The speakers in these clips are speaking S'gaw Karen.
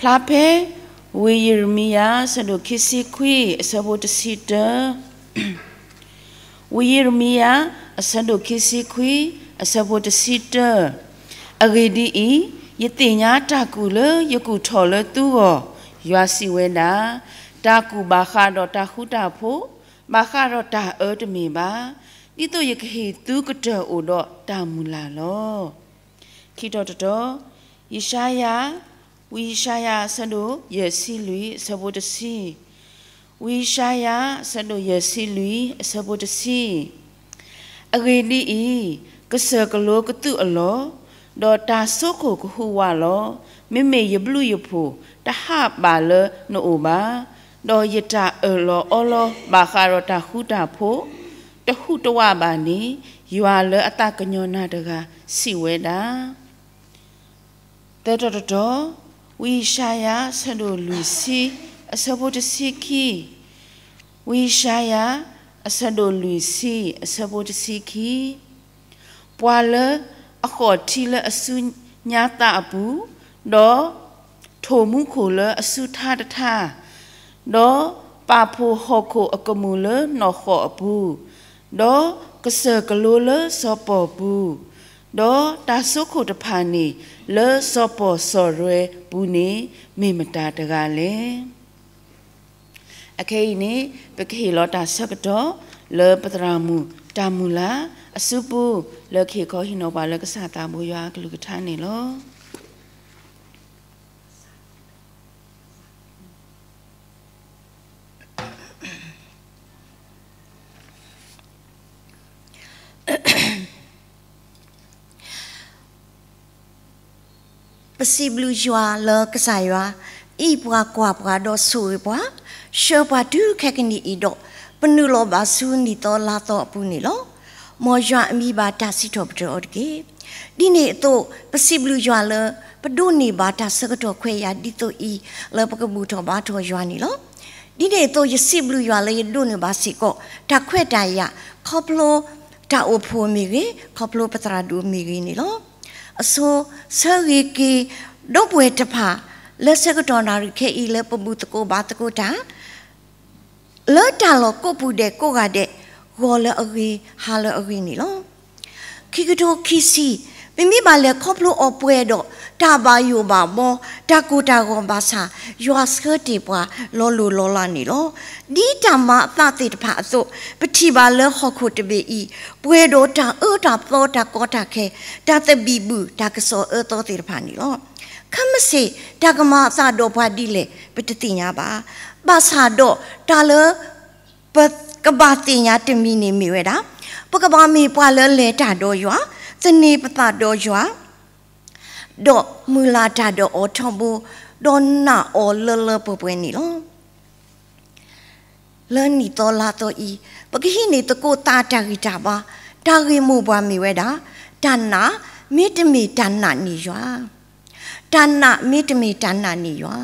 ဖျါဖဲ ဝံယံးရမံယၤ အဆၢဒိၣ်ခံဆံခွံ အဆၢဖိတဆံတၢ, ဝံယံးရမံယၤ အဆၢဒိၣ်ခံဆံခွံ အဆၢဖိတဆံတၢ, အဂ့ၢ်ဒ်အံၤ, ယသ့ၣ်ညါတၢ်ကူၣ်လၢယကူၣ်ထီၣ်လၢသုဂီၢ်, ယွၤစံးဝဲဒၣ်, တၢ်ကူၣ်ဘၣ်ဃးဒီးတၢ်ဃူတၢ်ဖိး, ဘၣ်ဃးဒီးတၢ်အၢတမ့ၢ်ဘၣ်, ဒ်သိးယကဟ့ၣ်သုကတၢၢ်အိၣ်ဒီးတၢ်မုၢ်လၢ်လီၤ. ခံတီၤတတီၤ, ယၡါယၤ, ဝံယၡါယၤ အဆၢဒိၣ်ယဲၢ်ဆံလွံၢ် အဆၢဖိတဆံ, ဝံယၡါယၤ အဆၢဒိၣ်ယဲၢ်ဆံလွံၢ် အဆၢဖိတဆံ, အဂ့ၢ်ဒ်အံၤ, ကစၢၢ်ကလိကသုးအလီၢ်, ဒီးတၢ်စိခိၣ်ကဟူးဝးလီၤ. မ့မ့ၢ်ယဘျုးယဖှိၣ်တဟးဘၣ်လၢနအိၣ်ဘၣ်, ဒီးယတၢ်အၢၣ်လီၤအီလီၤဘၣ်ဃးဒီးတၢ်ဃူတၢ်ဖိး, တဟူးတဝးဘၣ်န့ၣ်, ယွၤလၢအသးကညီၤနၤတဂၤစံးဝဲဒၣ် သၢတီၤတတီၤ, ဝံယၡါယၤ အဆၢဒိၣ်လွံၢ်ဆံ အဆၢဖိတဆံခံ, ဝံယၡါယၤ အဆၢဒိၣ်လွံၢ်ဆံ အဆၢဖိတဆံခံ, ပှၤလၢအဃီၣ်ထံလၢအစုညါသးအပူၤ, ဒီးထိၣ်မူခိၣ်လၢအစုထါတထါ, ဒီးပာ်ဖှိၣ်ဟီၣ်ခိၣ်အကမူၣ်လၢနီၢ်ဃီၣ်အပူၤ, ဒီးကစၢၢ်ကလိလၢစီၤပီၢ်ပူၤ, ဒီးတၢ်စိခိၣ်တဖၣ်န့ၣ် လၢစီၤပီၢ်စီၤရဲပူၤန့ၣ် မ့ၢ်မတၤတဂၤလဲၣ်. အခဲအံၤန့ၣ် ပကဟ့ၣ်လီၤတၢ်ဆၢကတီၢ်လၢပသရၣ်မုၣ်တၢ်မုၢ်လၢ်အစုပူၤ လၢကဟ့ၣ်ခီဟ့ၣ်နီၤပှၤလၢကစၢ်သးဘိယွၤအကလုၢ်ကထါန့ၣ်လီၤ. ပစံးဘျုးယွၤလၢကစၢ်ယွၤ အံးပှၤကွၢ်ပှၤဒီးဆိၣ်ဂ့ၤပှၤ, ဆှၢပှၤတုၤခဲကနံၣ်အံၤဒီး ပနုာ်လီၤဘၣ်ဆူနံၣ်သီလါသီအပူၤန့ၣ်လီၤ. မ်ယွၤအမံၤဘၣ်တၢ်စံးထီၣ်ပတြၢၤအီၤတက့ၢ်. ဒ်န့ၣ်အသိး ပစံးဘျုးယွၤလၢ ပဒိးန့ၢ်ဘၣ်တၢ်ဆၢကတီၢ်ခွဲးယာ်ဒ်သိးအံၤ လၢပကဘူၣ်ထီၣ်ဘါထီၣ်ယွၤန့ၣ်လီၤ. ဒ်န့ၣ်အသိး ယစံးဘျုးယွၤလၢယဒိးန့ၢ်ဘၣ်စ့ၢ်ကီး တၢ်ခွဲးတၢ်ယာ် ခီဖျိတၢ်အိၣ်ဖှိၣ်မ့ၢ်ဂ့ၤ, ခီဖျိပသရၣ်ဒိၣ်မ့ၢ်ဂ့ၤန့ၣ်လီၤ. အဆိ ဆၢဂ့ၤက့ၤ ဒီပုၢ်ဝဲၢ်တဖၣ် လၢဆၢကတီၢ်နၣ်ရံၣ်ခဲအံၤ လၢပဘူၣ်သကိးဘါသကိးတၢ် လၢတၢ်လီၢ်ကိးပူၤဒဲးကိးဂၤဒဲး ဂီၤလၢအဂ့ၤ ဟါလၢအဂ့ၤန့ၣ်လီၤ. ခံကထိခံဆံ, ပမ့ၢ်ဘၣ်လဲၤခီဖျိအီၤပှဲၤဒီး တၢ်ဘၣ်ယိၣ်ဘၣ်ဘီ, တၢ်ကိၢ်တၢ်ဂီၤဘၣ်ဆၣ်, ယွၤဆှၢတ့ၢ်ပှၤလီၤလိၢ်လီၤလးန့ၣ်လီၤ. ဒ်တၢ်မၤအသးသ့ၣ်တဖၣ်အသိး, ပထံၣ်ဘၣ်လၢဟီၣ်ခိၣ်တဘ့ၣ်အံၤ ပှဲၤဒီးတၢ်အၢတၢ်သီ တၢ်ကီတၢ်ခဲ, တၢ်သဘံၣ်ဘုၣ် တၢ်ကစီၣ်အၢသီသ့ၣ်တဖၣ်န့ၣ်လီၤ. ခဲမုၢ်ဆ့ၣ် တၢ်ကမၤအသးဒီးပှၤဒ်လဲၣ် ပတသ့ၣ်ညါဘၣ်. ဘၣ်ဆၣ်ဒီးတၢ်လၢ ပကဘၣ်သ့ၣ်ညါတမံၤန့ၣ်မ့ၢ်ဝဲဒၣ်, ပကဘၣ်မ့ၢ်ပှၤလၢလဲၤတၢ်ဒီးယွၤ, သန့ၤပသးဒီးယွၤ, ဒီးမုၢ်လၢ်တၢ်ဒီးအီၤထီဘိ, ဒီးနာ်အီၤလၢလၢပှဲၤပှဲၤန့ၣ်လီၤ. လၢနံၣ်သီလါသီအံၤ, ပကဟံးန့ၢ်သကိးသးတၢ်ဂံၢ်တၢ်ဘါ, တၢ်ဂ့ၢ်မိၢ်ပှၢ်မ့ၢ်ဝဲဒၣ်, တၢ်နာ်မ့တမ့ၢ်တၢ်နာ်န့ၢ်ယွၤ တၢ်နာ်မ့တမ့ၢ်တၢ်နာ်န့ၢ်ယွၤ.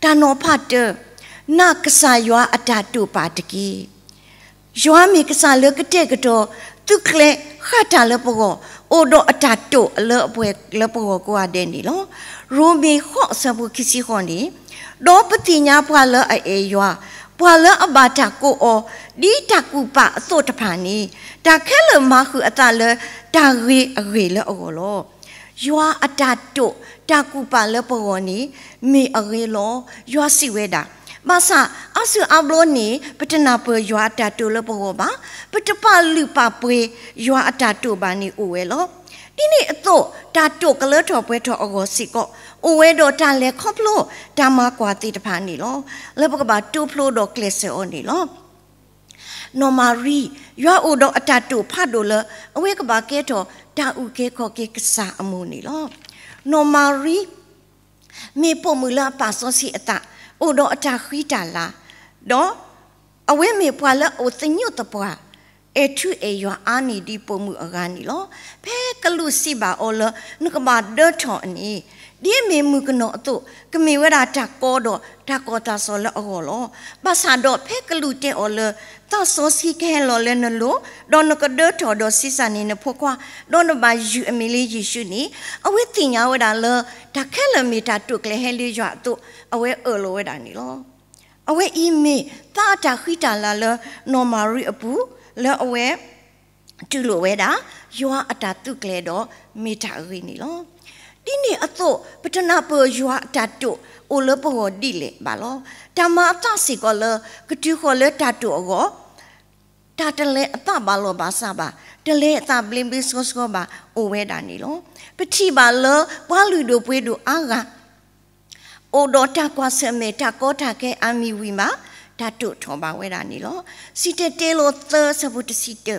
တၢ်နီၤဖးတၢ, နာ်ကစၢ်ယွၤအတၢ်တိာ်ပာ်တက့ၢ်. ယွၤမ့ၢ်ကစၢ်လၢကတဲာ်ကတီၤ သုးကျဲၤဃၣ်တၢ်လၢပဂီၢ်, အိၣ်ဒီးအတၢ်တိာ်လၢအပှဲၤလၢပဂီၢ်ကိးဂၤဒဲးန့ၣ်လီၤ. ရိမ့ၤဃိးအဆၢဖိခံဆံဃိးန့ၣ်, ဒီးပသ့ၣ်ညါပှၤလၢအအဲၣ်ယွၤ, ပှၤလၢအဘၣ်တၢ်ကိးအီၤ, ဒ်တၢ်ကူၣ်ပာ်အသိးတဖၣ်န့ၣ်, တၢ်ခဲလၢာ်မၤဃုာ်အသးလၢတၢ်ဂ့ၤအဂ့ၢ်လၢအဂီၢ်လီၤ. ယွၤအတၢ်တိာ်တၢ်ကူၣ်ပာ်လၢပဂီၢ်န့ၣ် မ့ၢ်အဂ့ၤလီၤ. ယွၤစံးဝဲဒၣ်, ဘၣ်ဆၣ်အါစုအါဘျီန့ၣ် ပတနၢ်ပၢၢ်ယွၤအတၢ်တိာ်လၢပဂီၢ်ဘၣ်, ပတပာ်လုၢ်ပာ်ပှ့ၤယွၤအတၢ်တိာ်ဘၣ်န့ၣ်အိၣ်ဝဲလီၤ. ဒ်န့ၣ်အသိး တၢ်တိာ်ကလၢထီၣ်ပှဲၤထီၣ်အဂီၢ်စ့ၢ်ကီး အိၣ်ဝဲဒီးတၢ်လဲၤခီဖျိတၢ်မၤကွၢ်သ့ၣ်တဖၣ်န့ၣ်လီၤ. လၢပကဘၣ်တိဖျိဒီးကျဲးစၢးအီၤန့ၣ်လီၤ. နီၢ်မၤရံ, ယွၤအိၣ်ဒီးအတၢ်တိာ်ဖးဒိၣ်လၢ အဝဲကဘၣ်ကဲထီၣ်တၢ်အုၣ်က့ၤခီၣ်က့ၤကစၢ်အမိၢ်န့ၣ်လီၤ. နီၢ်မၤရံ မ့ၢ်ပိာ်မုၣ်လၢအပာ်စီဆှံအသး, အိၣ်ဒီးအတၢ်ဃံတၢ်လၤ, ဒီးအဝဲမ့ၢ်ပှၤလၢအအိၣ်သညိးသပှၢ်, အဲၣ်ထူအဲၣ်ယွၤအါန့ၢ်ဒံးပိာ်မုၣ်အဂၤန့ၣ်လီၤ. ဖဲကလူးစံးဘၣ်အီၤလၢ နကဘၣ်ဒၢထီၣ်န့ၣ်, ဒ်အမ့ၢ်မုၣ်ကနီၤအသိး, ကမ့ၢ်ဝဲဒၣ်တၢ်ကီဒီးတၢ်ကီၢ်တၢ်စီၤလၢအဂီၢ်လီၤ. ဘၣ်ဆၣ်ဒီးဖဲကလူးတဲအီၤလၢ သးစီဆှံကဟဲလီၤလၢနလိၤ, ဒီးနကဒၢထီၣ်ဒီးဆံးစၢ်န့ၢ်နဖိခွါ, ဒီးနဘၣ်ယုၢ်အမံၤလၢယ့ၣ်ၡူးန့ၣ်, အဝဲသ့ၣ်ညါဝဲဒၣ်လၢ တၢ်ခဲလၢာ်မ့ၢ်တၢ်တိာ်ကျဲၤဟဲလၢယွၤအသိး, အဝဲအၢၣ်လီၤဝဲဒၣ်န့ၣ်လီၤ. အဝဲအံၤမ့ၢ်သးအတၢ်ဃံတၢ်လၤလၢနီၢ်မၤရံအပူၤ, လၢအဝဲ တူၢ်လိာ်ဝဲဒၣ် ယွၤအတၢ်သုးကျဲၤဒီးမ့ၢ်တၢ်အဂ့ၤန့ၣ်လီၤ. ဒ်န့ၣ်အသိး ပတနၢ်ပၢၢ်ယွၤအတၢ်တိာ်အိၣ်လၢပဂီၢ်ဒ်လဲၣ်ဘၣ်လီၤ. တၢ်မၤအသးစ့ၢ်ကီးလၢ ကတုၤဃီၤလၢတၢ်တိာ်အဂီၢ်, တၢ်တလဲၤအသးဘၣ်လီၢ်ဘၣ်စးဘၣ်, တလဲၤအသးဘျ့ဘျ့ဆှီဆှီဘၣ် အိၣ်ဝဲဒၣ်န့ၣ်လီၤ. ပထံၣ်ဘၣ်လၢပှၤလုၢ်ဒိၣ်ပှ့ၤဒိၣ်အါဂၤ အိၣ်ဒီးတၢ်ကွၢ်ဆၢၣ်မဲာ်တၢ်ကီတၢ်ခဲအါမံၤဝံၤမး, တၢ်တိာ်ထီၣ်ဘၣ်ဝဲဒၣ်န့ၣ်လီၤ. စံၣ်တဲၤတဲလီၤသၢဆၢဖိတဆံတၢ,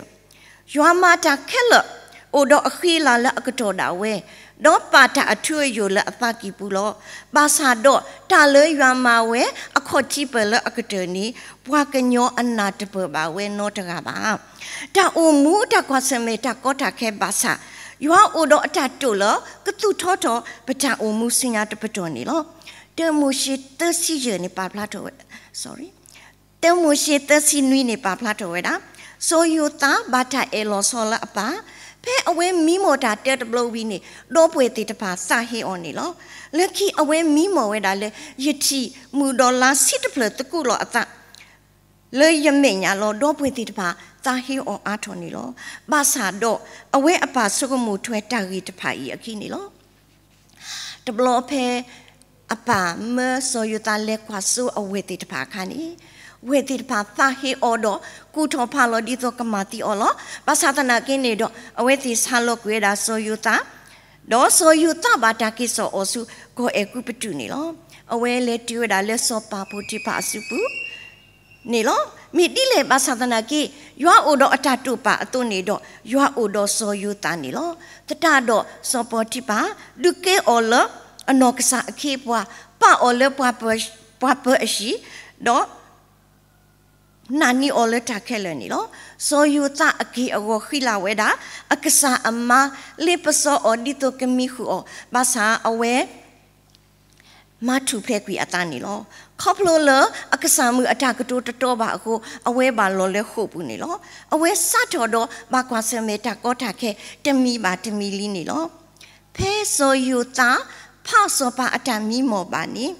ယွၤမၤတၢ်ခဲလၢာ် အိၣ်ဒီးအဃံအလၤလၢအကတီၢ်ဒၣ်ဝဲ, ဒီးပာ်တၢ်အထူအယိာ်လၢအသးကံၢ်ပူၤလီၤ. ဘၣ်ဆၣ်ဒီးတၢ်လၢယွၤမၤဝဲအခီၣ်ထံးပၢၢ်လၢအကတၢၢ်န့ၣ်, ပှၤကညီအနၢ်တပၢၢ်ဘၣ်ဝဲနီတဂၤဘၣ်. တၢ်အိၣ်မူတၢ်ကွၢ်ဆၢၣ်မဲာ်တၢ်ကီတၢ်ခဲဘၣ်ဆၣ်, ယွၤအိၣ်ဒီးအတၢ်တိာ်လၢကသူၣ်ထီထီၣ်ပတၢ်အိၣ်မူဆူညါတပတီၢ်န့ၣ်လီၤ. တၢမိၤၡ့သၢဆံယဲၢ်န့ၣ်ပာ်ဖျါထီၣ်ဝဲ, တၢမိၤၡ့သၢဆံနွံန့ၣ်ပာ်ဖျါထီၣ်ဝဲဒၣ်, စီၤယိၤသးဘၣ်တၢ်အဲၣ်လီၤဆီလၢအပၢ်, ဖဲအဝဲမံမီၢ်တၢ်တၢတဘျီဝံၤန့ၣ်, ဒီပုၢ်ဝဲၢ်သ့ၣ်တဖၣ်သးဟ့အီၤန့ၣ်လီၤ. လၢခံအဝဲမံမီၢ်ဝဲဒၣ်လၢ ယထံၣ်မုၢ်ဒီးလါဆံတဖျၢၣ်သကူးလီၤအသး လၢယမဲာ်ညါလီၤ. ဒီပုၢ်ဝဲၢ်သ့ၣ်တဖၣ်သးဟ့အီၤအါထီၣ်န့ၣ်လီၤ. ဘၣ်ဆၣ်ဒီးအဝဲအပၢ်ဆိကမိၣ်ထွဲတၢ်ဂ့ၢ်တဖၣ်အံၤအခံန့ၣ်လီၤ. တဘျီဖဲ အပၢ်မၢစီၤယိၤသးလဲၤကွၢ်စိအဝဲၢ်သ့ၣ်တဖၣ်အခါန့ၣ်, ဝဲၢ်သ့ၣ်တဖၣ်သးဟ့အီၤဒီးကူၣ်ထီၣ်ဖးလီၤဒ်သိးကမၤသံအီၤလီၤ. ဘၣ်ဆၣ်သနာ်က့န့ၣ်ဒီး အဝဲသ့ၣ်ဆါလီၤကွံာ်ဝဲဒၣ်စီၤယိၤသး, ဒီးစီၤယိၤသးဘၣ်တၢ်က့ၤစိာ်အီၤဆူကီၢ်အဲၤကူပတူးန့ၣ်လီၤ. အဝဲလဲၤတုၤဝဲဒၣ်လၢစီၤပၤပိၤတံၤဖၢ်အစုပူၤ န့ၣ်လီၤ. မ့ၢ်ဒ်လဲၣ်ဘၣ်ဆၣ်သနာ်က့, ယွၤအိၣ်ဒီးအတၢ်တိာ်ပာ်အသိးန့ၣ်ဒီး ယွၤအိၣ်ဒီးစီၤယိၤသးန့ၣ်လီၤ. သတးဒီးစီၤပီၤတံၤဖၢ် ဒုးကဲအီၤလၢအနီၢ်ကစၢ်အခ့အပှၤ, ပာ်အီၤလၢပှၤပၢအဟံၣ်, ဒီး နာ်န့ၢ်အီၤလၢတၢ်ခဲလၢာ်န့ၣ်လီၤ. စီၤယိၤသးအက့ၢ်အဂီၤဃံလၤဝဲဒၣ် အကစၢ်အမါ လ့ပစီအီၤဒ်သိးကမံဃုာ်အီၤ, ဘၣ်ဆၣ်အဝဲ မၤထူၣ်ဖျဲးကွံာ်အသးန့ၣ်လီၤ. ခီဖျိလၢအကစၢ်မုၣ်အတၢ်ကတိၤတတီဘၣ်အဃိ, အဝဲဘၣ်လီၤလၢဃိာ်ပူၤန့ၣ်လီၤ. အဝဲစးထီၣ်ဒီးဘၣ်ကွၢ်ဆၢၣ်မဲာ်တၢ်ကီတၢ်ခဲ တမံၤဘၣ်တမံၤလံန့ၣ်လီၤ. ဖဲစီၤယိၤသး ဖးစီၤပၤအတၢ်မံမီၢ်ဘၣ်န့ၣ်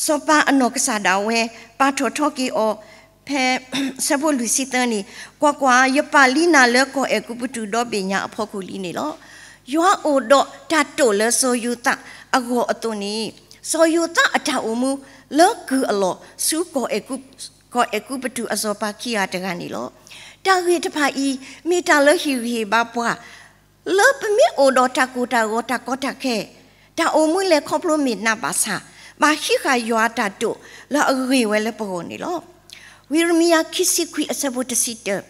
စီၤပၤအနီၢ်ကစၢ်ဒၣ်ဝဲ ပာ်ထီၣ်ထီက့ၤအီၤ, ဖဲ ဆၢဖိလွံၢ်ဆံသၢန့ၣ်, ကွၢ်ကွၢ်, ယပာ်လံနၤလၢကီၢ်အဲၤကူပတူးဒီဘ့ၣ်ညါအဖီခိၣ်လံန့ၣ်လီၤ. ယွၤအိၣ်ဒီးတၢ်တိာ်လၢစီၤယိၤသးအဂီၢ်အသိးန့ၣ်, စီၤယိၤသးအတၢ်အိၣ်မူလၢကုၢ်အလီၢ်ဆူ ကီၢ်အဲၤကူပတူးအစီၤပၤခံဂၤတဂၤန့ၣ်လီၤ. တၢ်ဂ့ၢ်တဖၣ်အံၤ မ့ၢ်တၢ်လၢဟ့ၣ်ဂံၢ်ဟ့ၣ်ဘါပှၤ လၢပမ့ၢ်အိၣ်ဒီးတၢ်ကိၢ်တၢ်ဂီၤတၢ်ကီတၢ်ခဲ, တၢ်အိၣ်မူလဲၤခီဖျိမ့ၢ်နးဘၣ်ဆၣ်, ဘၣ်ဟံးဃာ်ယွၤအတၢ်တိာ်လၢအဂ့ၤဝဲလၢပဂီၢ်န့ၣ်လီၤ. ဝံယံရမံယၤခံဆံခွံအဆၢဖိတဆံတၢ,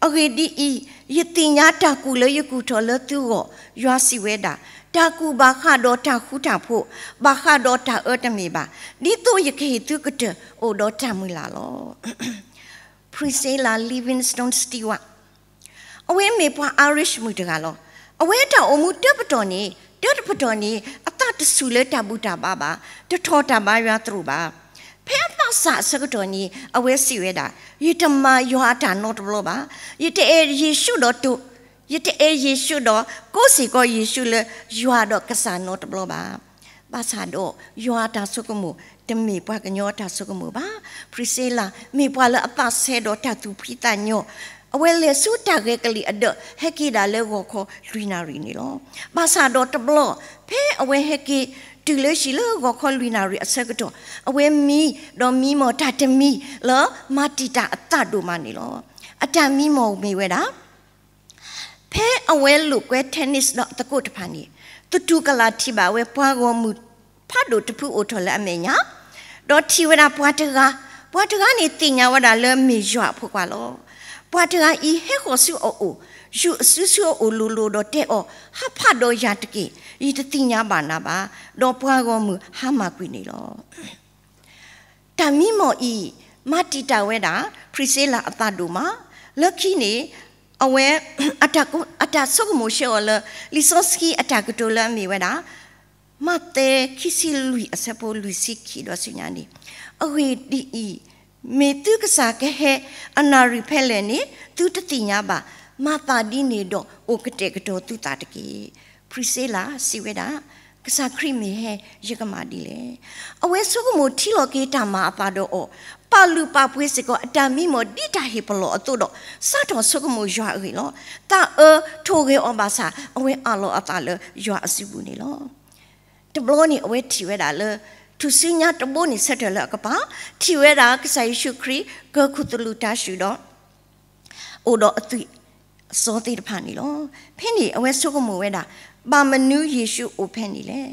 အဂ့ၢ်ဒ်အံၤ, ယသ့ၣ်ညါတၢ်ကူၣ်လၢယကူၣ်ထီၣ်လၢသုဂီၢ်, ယွၤစံးဝဲဒၣ်, တၢ်ကူၣ်ဘၣ်ဃးဒီးတၢ်ဃူတၢ်ဖိး, ဘၣ်ဃးဒီးတၢ်အၢတမ့ၢ်ဘၣ်, ဒ်သိးယကဟ့ၣ်သုကတၢၢ်အိၣ်ဒီးတၢ်မုၢ်လၢ်လီၤ. Priscilla Livingston Stewart အဝဲမ့ၢ်ပှၤ Irish မုၣ်တဂၤလီၤ. အဝဲအတၢ်အိၣ်မူတၢပတီၢ်န့ၣ်, တၢတပတီၢ်န့ၣ် အသးတဆူၣ်လၢတၢ်ဘူၣ်တၢ်ဘါဘၣ်, တထီၣ်တၢ်ဘါယွၤသရိာ်ဘၣ်. ဖဲအသးစၢ်အဆၢကတီၢ်န့ၣ် အဝဲစံးဝဲဒၣ်, ယတမၤယွၤအတၢ်နီတဘျီဘၣ်. ယတအဲၣ်ယ့ၣ်ၡူးဒီးတိ, ယတအဲၣ်ယ့ၣ်ၡူးဒီး ကိးစ့ၢ်ကီးယ့ၣ်ၡူးလၢယွၤဒီးကစၢ်နီတဘျီဘၣ်. ဘၣ်ဆၣ်ဒီး ယွၤအတၢ်ဆိကမိၣ် တမ့ၢ်ပှၤကညီအတၢ်ဆိကမိၣ်ဘၣ်. Priscilla မ့ၢ်ပှၤလၢအသးဆဲးဒီးတၢ်သူၣ်ဖှံသးညီ, အဝဲလဲၤဆူတၢ်ဂဲၤကလံၣ်အဒၢး ဟဲက့ၤဒၣ်လၢဂီၤခီလွံၢ်နၣ်ရံၣ်န့ၣ်လီၤ. ဘၣ်ဆၣ်ဒီးတဘျီ ဖဲအဝဲဟဲက့ၤတုၤလၢဟံၣ်လၢဂီၤခီလွံၢ်နၣ်ရံၣ်အဆၢကတီၢ်, အဝဲမံဒီးမံမီၢ်တၢ်တမံၤလၢမၤတံာ်တာ်အသးဒိၣ်မးန့ၣ်လီၤ. အတၢ်မံမီၢ်မ့ၢ်ဝဲဒၣ် ဖဲအဝဲလိာ်ကွဲ tennis ဒီးအသကိးတဖၣ်န့ၣ်, သတူၢ်ကလာ်ထံၣ်ဘၣ်ဝဲပှၤဂီၢ်မုၢ်ဖးဒိၣ်တဖုအိၣ်ထီၣ်လၢအမဲာ်ညါ, ဒီးထံၣ်ဝဲဒၣ်ပှၤတဂၤ, ပှၤတဂၤန့ၣ်သ့ၣ်ညါဝဲဒၣ်လၢမ့ၢ်ယွၤအဖိခွါလီၤ. ပှၤတဂၤအံၤဟဲဃီၤဆူအအိၣ်, ယူၤအစုဆူအအိၣ်လိၤလိၤဒီးတဲအီၤ, ဟးဖးဒီးယၤတက့ၢ်, ယတသ့ၣ်ညါဘၣ်နၤဘၣ်. ဒီးပှၤဂီၢ်မုၢ်ဟါမၢ်ကွံာ်န့ၣ်လီၤ. တၢ်မံမီၢ်အံၤ မၤတံာ်တာ်ဝဲဒၣ် Priscilla အသးဒိၣ်မး. လၢခံန့ၣ် အဝဲ အတၢ်ဆိကမိၣ်ဆှၢအီၤလၢ လံာ်စီဆှံအတၢ်ကတိၤလၢအမ့ၢ်ဝဲဒၣ် မးသဲ ခံဆံလွံၢ် အဆၢဖိလွံၢ်ဆံခံဒီးဆူညါန့ၣ်, အဂ့ၢ်ဒ်အံၤ, မ့ၢ်သုကစၢ်ကဟဲအနၣ်ရံၣ်ဖဲလဲၣ်န့ၣ် သုတသ့ၣ်ညါဘၣ်. မၤသးဒ်န့ၣ်ဒီး အိၣ်ကတဲာ်ကတီၤသုသးတက့ၢ်. ဖရံစ့လးစံးဝဲဒၣ်, ကစၢ်ခရံာ်မ့ၢ်ဟဲ ယကမၤဒ်လဲၣ်. အဝဲဆိကမိၣ်ထံလီၤက့ၤတၢ်မၤအသးဒီးအီၤ, ပာ်လုၢ်ပာ်ပှ့ၤစ့ၢ်ကီးအတၢ်မံမီၢ်ဒ်တၢ်ဟ့ၣ်ပလီၢ်အသိးဒီး စးထီၣ်ဆိကမိၣ်ယွၤအဂ့ၢ်လီၤ. သးအၢထိၣ်ဂဲၤအီၤဘၣ်ဆၣ် အဝဲအးလီၤအသးလၢယွၤအစုပူၤန့ၣ်လီၤ. တဘျီန့ၣ် အဝဲထံၣ်ဝဲဒၣ်လၢ ထူၣ်စုညါတဘိန့ၣ်ဆၢထၢၣ်လၢအကပၤ, ထံၣ်ဝဲဒၣ်ကစၢ်ယ့ၣ်ၡူးခရံာ် ကၢၢ်ခိၣ်သလုးတၤၡူၣ်ဒီး အိၣ်ဒီးအသွံၣ်အစီသ့ၣ်တဖၣ်န့ၣ်လီၤ. ဖဲန့ၣ်အဝဲဆိကမိၣ်ဝဲဒၣ်, ဘၣ်မနုၤယ့ၣ်ၡူးအိၣ်ဖဲန့ၣ်လဲၣ်.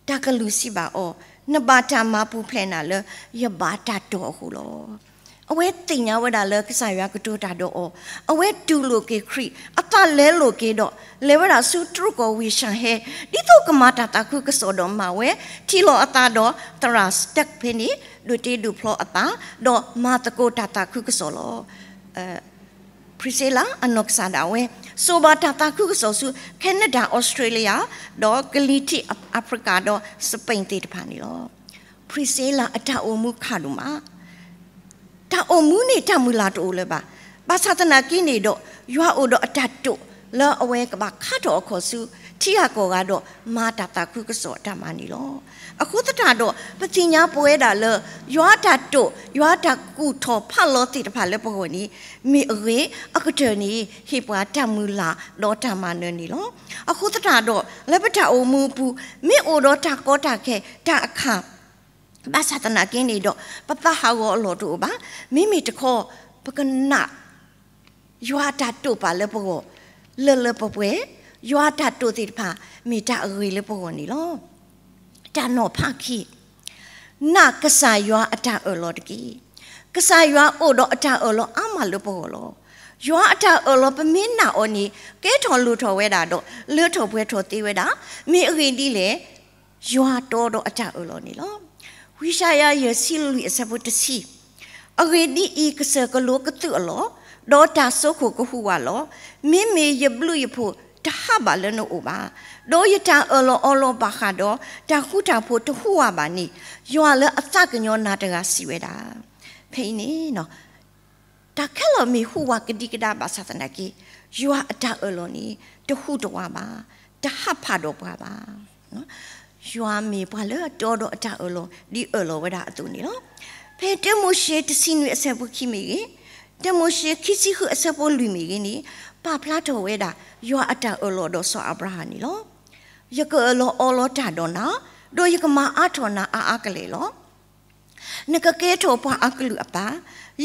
တၢ်ကလုၢ်စံးဘၣ်အီၤ, နဘၣ်တၢ်မၤပူၤဖျဲးနၤလၢ ယဘၣ်တၢ်တီၢ်အဃိလီၤ. အဝဲသ့ၣ်ညါဝဲဒၣ်လၢကစၢ်ယွၤကတိၤတၢ်ဒီးအီၤ, အဝဲတူၢ်လိာ်က့ၤခရံာ်, အသးလဲလိာ်က့ၤဒီး လဲၤဝဲဒၣ်ဆူတြူၢ်ကီၢ်ဝ့ၢ်ၡၤဟဲ, ဒ်သိးကမၤတၢ်သးခုကစီၣ်ဒီးမၤဝဲ, ထံၣ်လိာ်အသးဒီးသရၣ်စတ့းဖဲန့ၣ်, ဒိးတ့ဒိးဖျီအသး, ဒီးမၤသကိးတၢ်သးခုကစီၣ်လီၤ. ဖရံစ့လးအနီၢ်ကစၢ်ဒၣ်ဝဲ စိာ်ဘၣ်တၢ်သးခုကစီၣ်ဆူ Canada, Australia, ဒီးကလံၤထံး Africa ဒီး Spain သ့ၣ်တဖၣ်န့ၣ်လီၤ. ဖရံစ့လးအတၢ်အိၣ်မူခးဒိၣ်မး, တၢ်အိၣ်မူန့ၣ်တၢ်မုၢ်လၢ်တအိၣ်လၢၤဘၣ်. ဘၣ်ဆၣ်သနာ်က့န့ၣ်ဒီး ယွၤအိၣ်ဒီးအတၢ်တိာ်လၢအဝဲကဘၣ်ခါထီၣ်အခီၣ်ဆူ ထံဂၤကီၢ်ဂၤဒီးမၤတၢ်သးခုကစီၣ်အတၢ်မၤန့ၣ်လီၤ. အဃိသတးဒီး ပသ့ၣ်ညါပဝဲဒၣ်လၢ ယွၤအတၢ်တိာ်, ယွၤအတၢ်ကူၣ်ထီၣ်ဖးလီၤသ့ၣ်တဖၣ်လၢပဂီၢ်န့ၣ် မ့ၢ်အဂ့ၤ, အကတၢၢ်န့ၣ် ဟ့ၣ်ပှၤတၢ်မုၢ်လၢ်ဒီးတၢ်မၤနၢၤန့ၣ်လီၤ. အဃိသတးဒီး လၢပတၢ်အိၣ်မူအပူၤ မ့ၢ်အိၣ်ဒီးတၢ်ကီတၢ်ခဲ တၢ်အခၣ် ဘၣ်ဆၣ်သနာ်က့န့ၣ်ဒီး ပသးဟးဂီၤအလီၢ်တအိၣ်ဘၣ်. မ့မ့ၢ်တခီ ပကနၣ် ယွၤအတၢ်တိာ်ပာ်လၢပဂီၢ် လၢလၢပှဲၤပှဲၤ, ယွၤအတၢ်တိာ်သ့ၣ်တဖၣ် မ့ၢ်တၢ်အဂ့ၤလၢပဂီၢ်န့ၣ်လီၤ. တၢ်နီၤဖးခံ, နာ်ကစၢ်ယွၤအတၢ်အၢၣ်လီၤတက့ၢ်. ကစၢ်ယွၤအိၣ်ဒီးအတၢ်အၢၣ်လီၤအါမးလၢပဂီၢ်လီၤ. ယွၤအတၢ်အၢၣ်လီၤပမ့ၢ်နာ်အီၤန့ၣ် ကဲထီၣ်လိၣ်ထီၣ်ဝဲဒၣ်ဒီး လၢထီၣ်ပှဲၤထီၣ်သ့ဝဲဒၣ်. မ့ၢ်အဂ့ၢ်ဒ်လဲၣ်, ယွၤတီဒီးအတၢ်အၢၣ်လီၤန့ၣ်လီၤ. ဝံယၡါယၤ ယဲၢ်ဆံလွံၢ် အဆၢဖိတဆံ, အဂ့ၢ်ဒ်အံၤ, ကစၢၢ်ကလိကသုးအလီၢ်, ဒီးတၢ်စိခိၣ်ကဟူးဝးလီၤ. မ့မ့ၢ်ယဘျုးယဖှိၣ်တဟးဘၣ်လၢနအိၣ်ဘၣ်, ဒီးယတၢ်အၢၣ်လီၤအီလီၤဘၣ်ဃးဒီး တၢ်ဃူတၢ်ဖိးတဟူးဝးဘၣ်န့ၣ်, ယွၤလၢအသးကညီၤနၤတဂၤစံးဝဲဒၣ်. ဖဲအံၤန့ၣ် တၢ်ခဲလၢာ်မ့ၢ်ဟူးဝးကဒံကဒါဘၣ်ဆၣ်သနာ်က့, ယွၤအတၢ်အၢၣ်လီၤန့ၣ် တဟူးတဝးဘၣ်, တဟးဖးဒီးပှၤဘၣ်. ယွၤမ့ၢ်ပှၤလၢအတီဒီးအတၢ်အၢၣ်လီၤ ဒ်အၢၣ်လီၤဝဲဒၣ်အသိးန့ၣ်လီၤ. ဖဲတၢမိၤၡ့တဆံနွံအဆၢဖိခံမ့ၢ်ဂ့ၤ, တၢမိၤၡ့ခံဆံဃုအဆၢဖိလွံၢ်မ့ၢ်ဂ့ၤန့ၣ်, ပာ်ဖျါထီၣ်ဝဲဒၣ် ယွၤအတၢ်အၢၣ်လီၤဒီးစီၤအၤဘြၤဟၣ်န့ၣ်လီၤ. ယကအၢၣ်လီၤအီလီၤတၢ်ဒီးနၤ, ဒီးယကမၤအါထီၣ်နၤအါအါကလဲာ်လီၤ. နကကဲထီၣ်ပှၤအကလုာ်အပၢ်,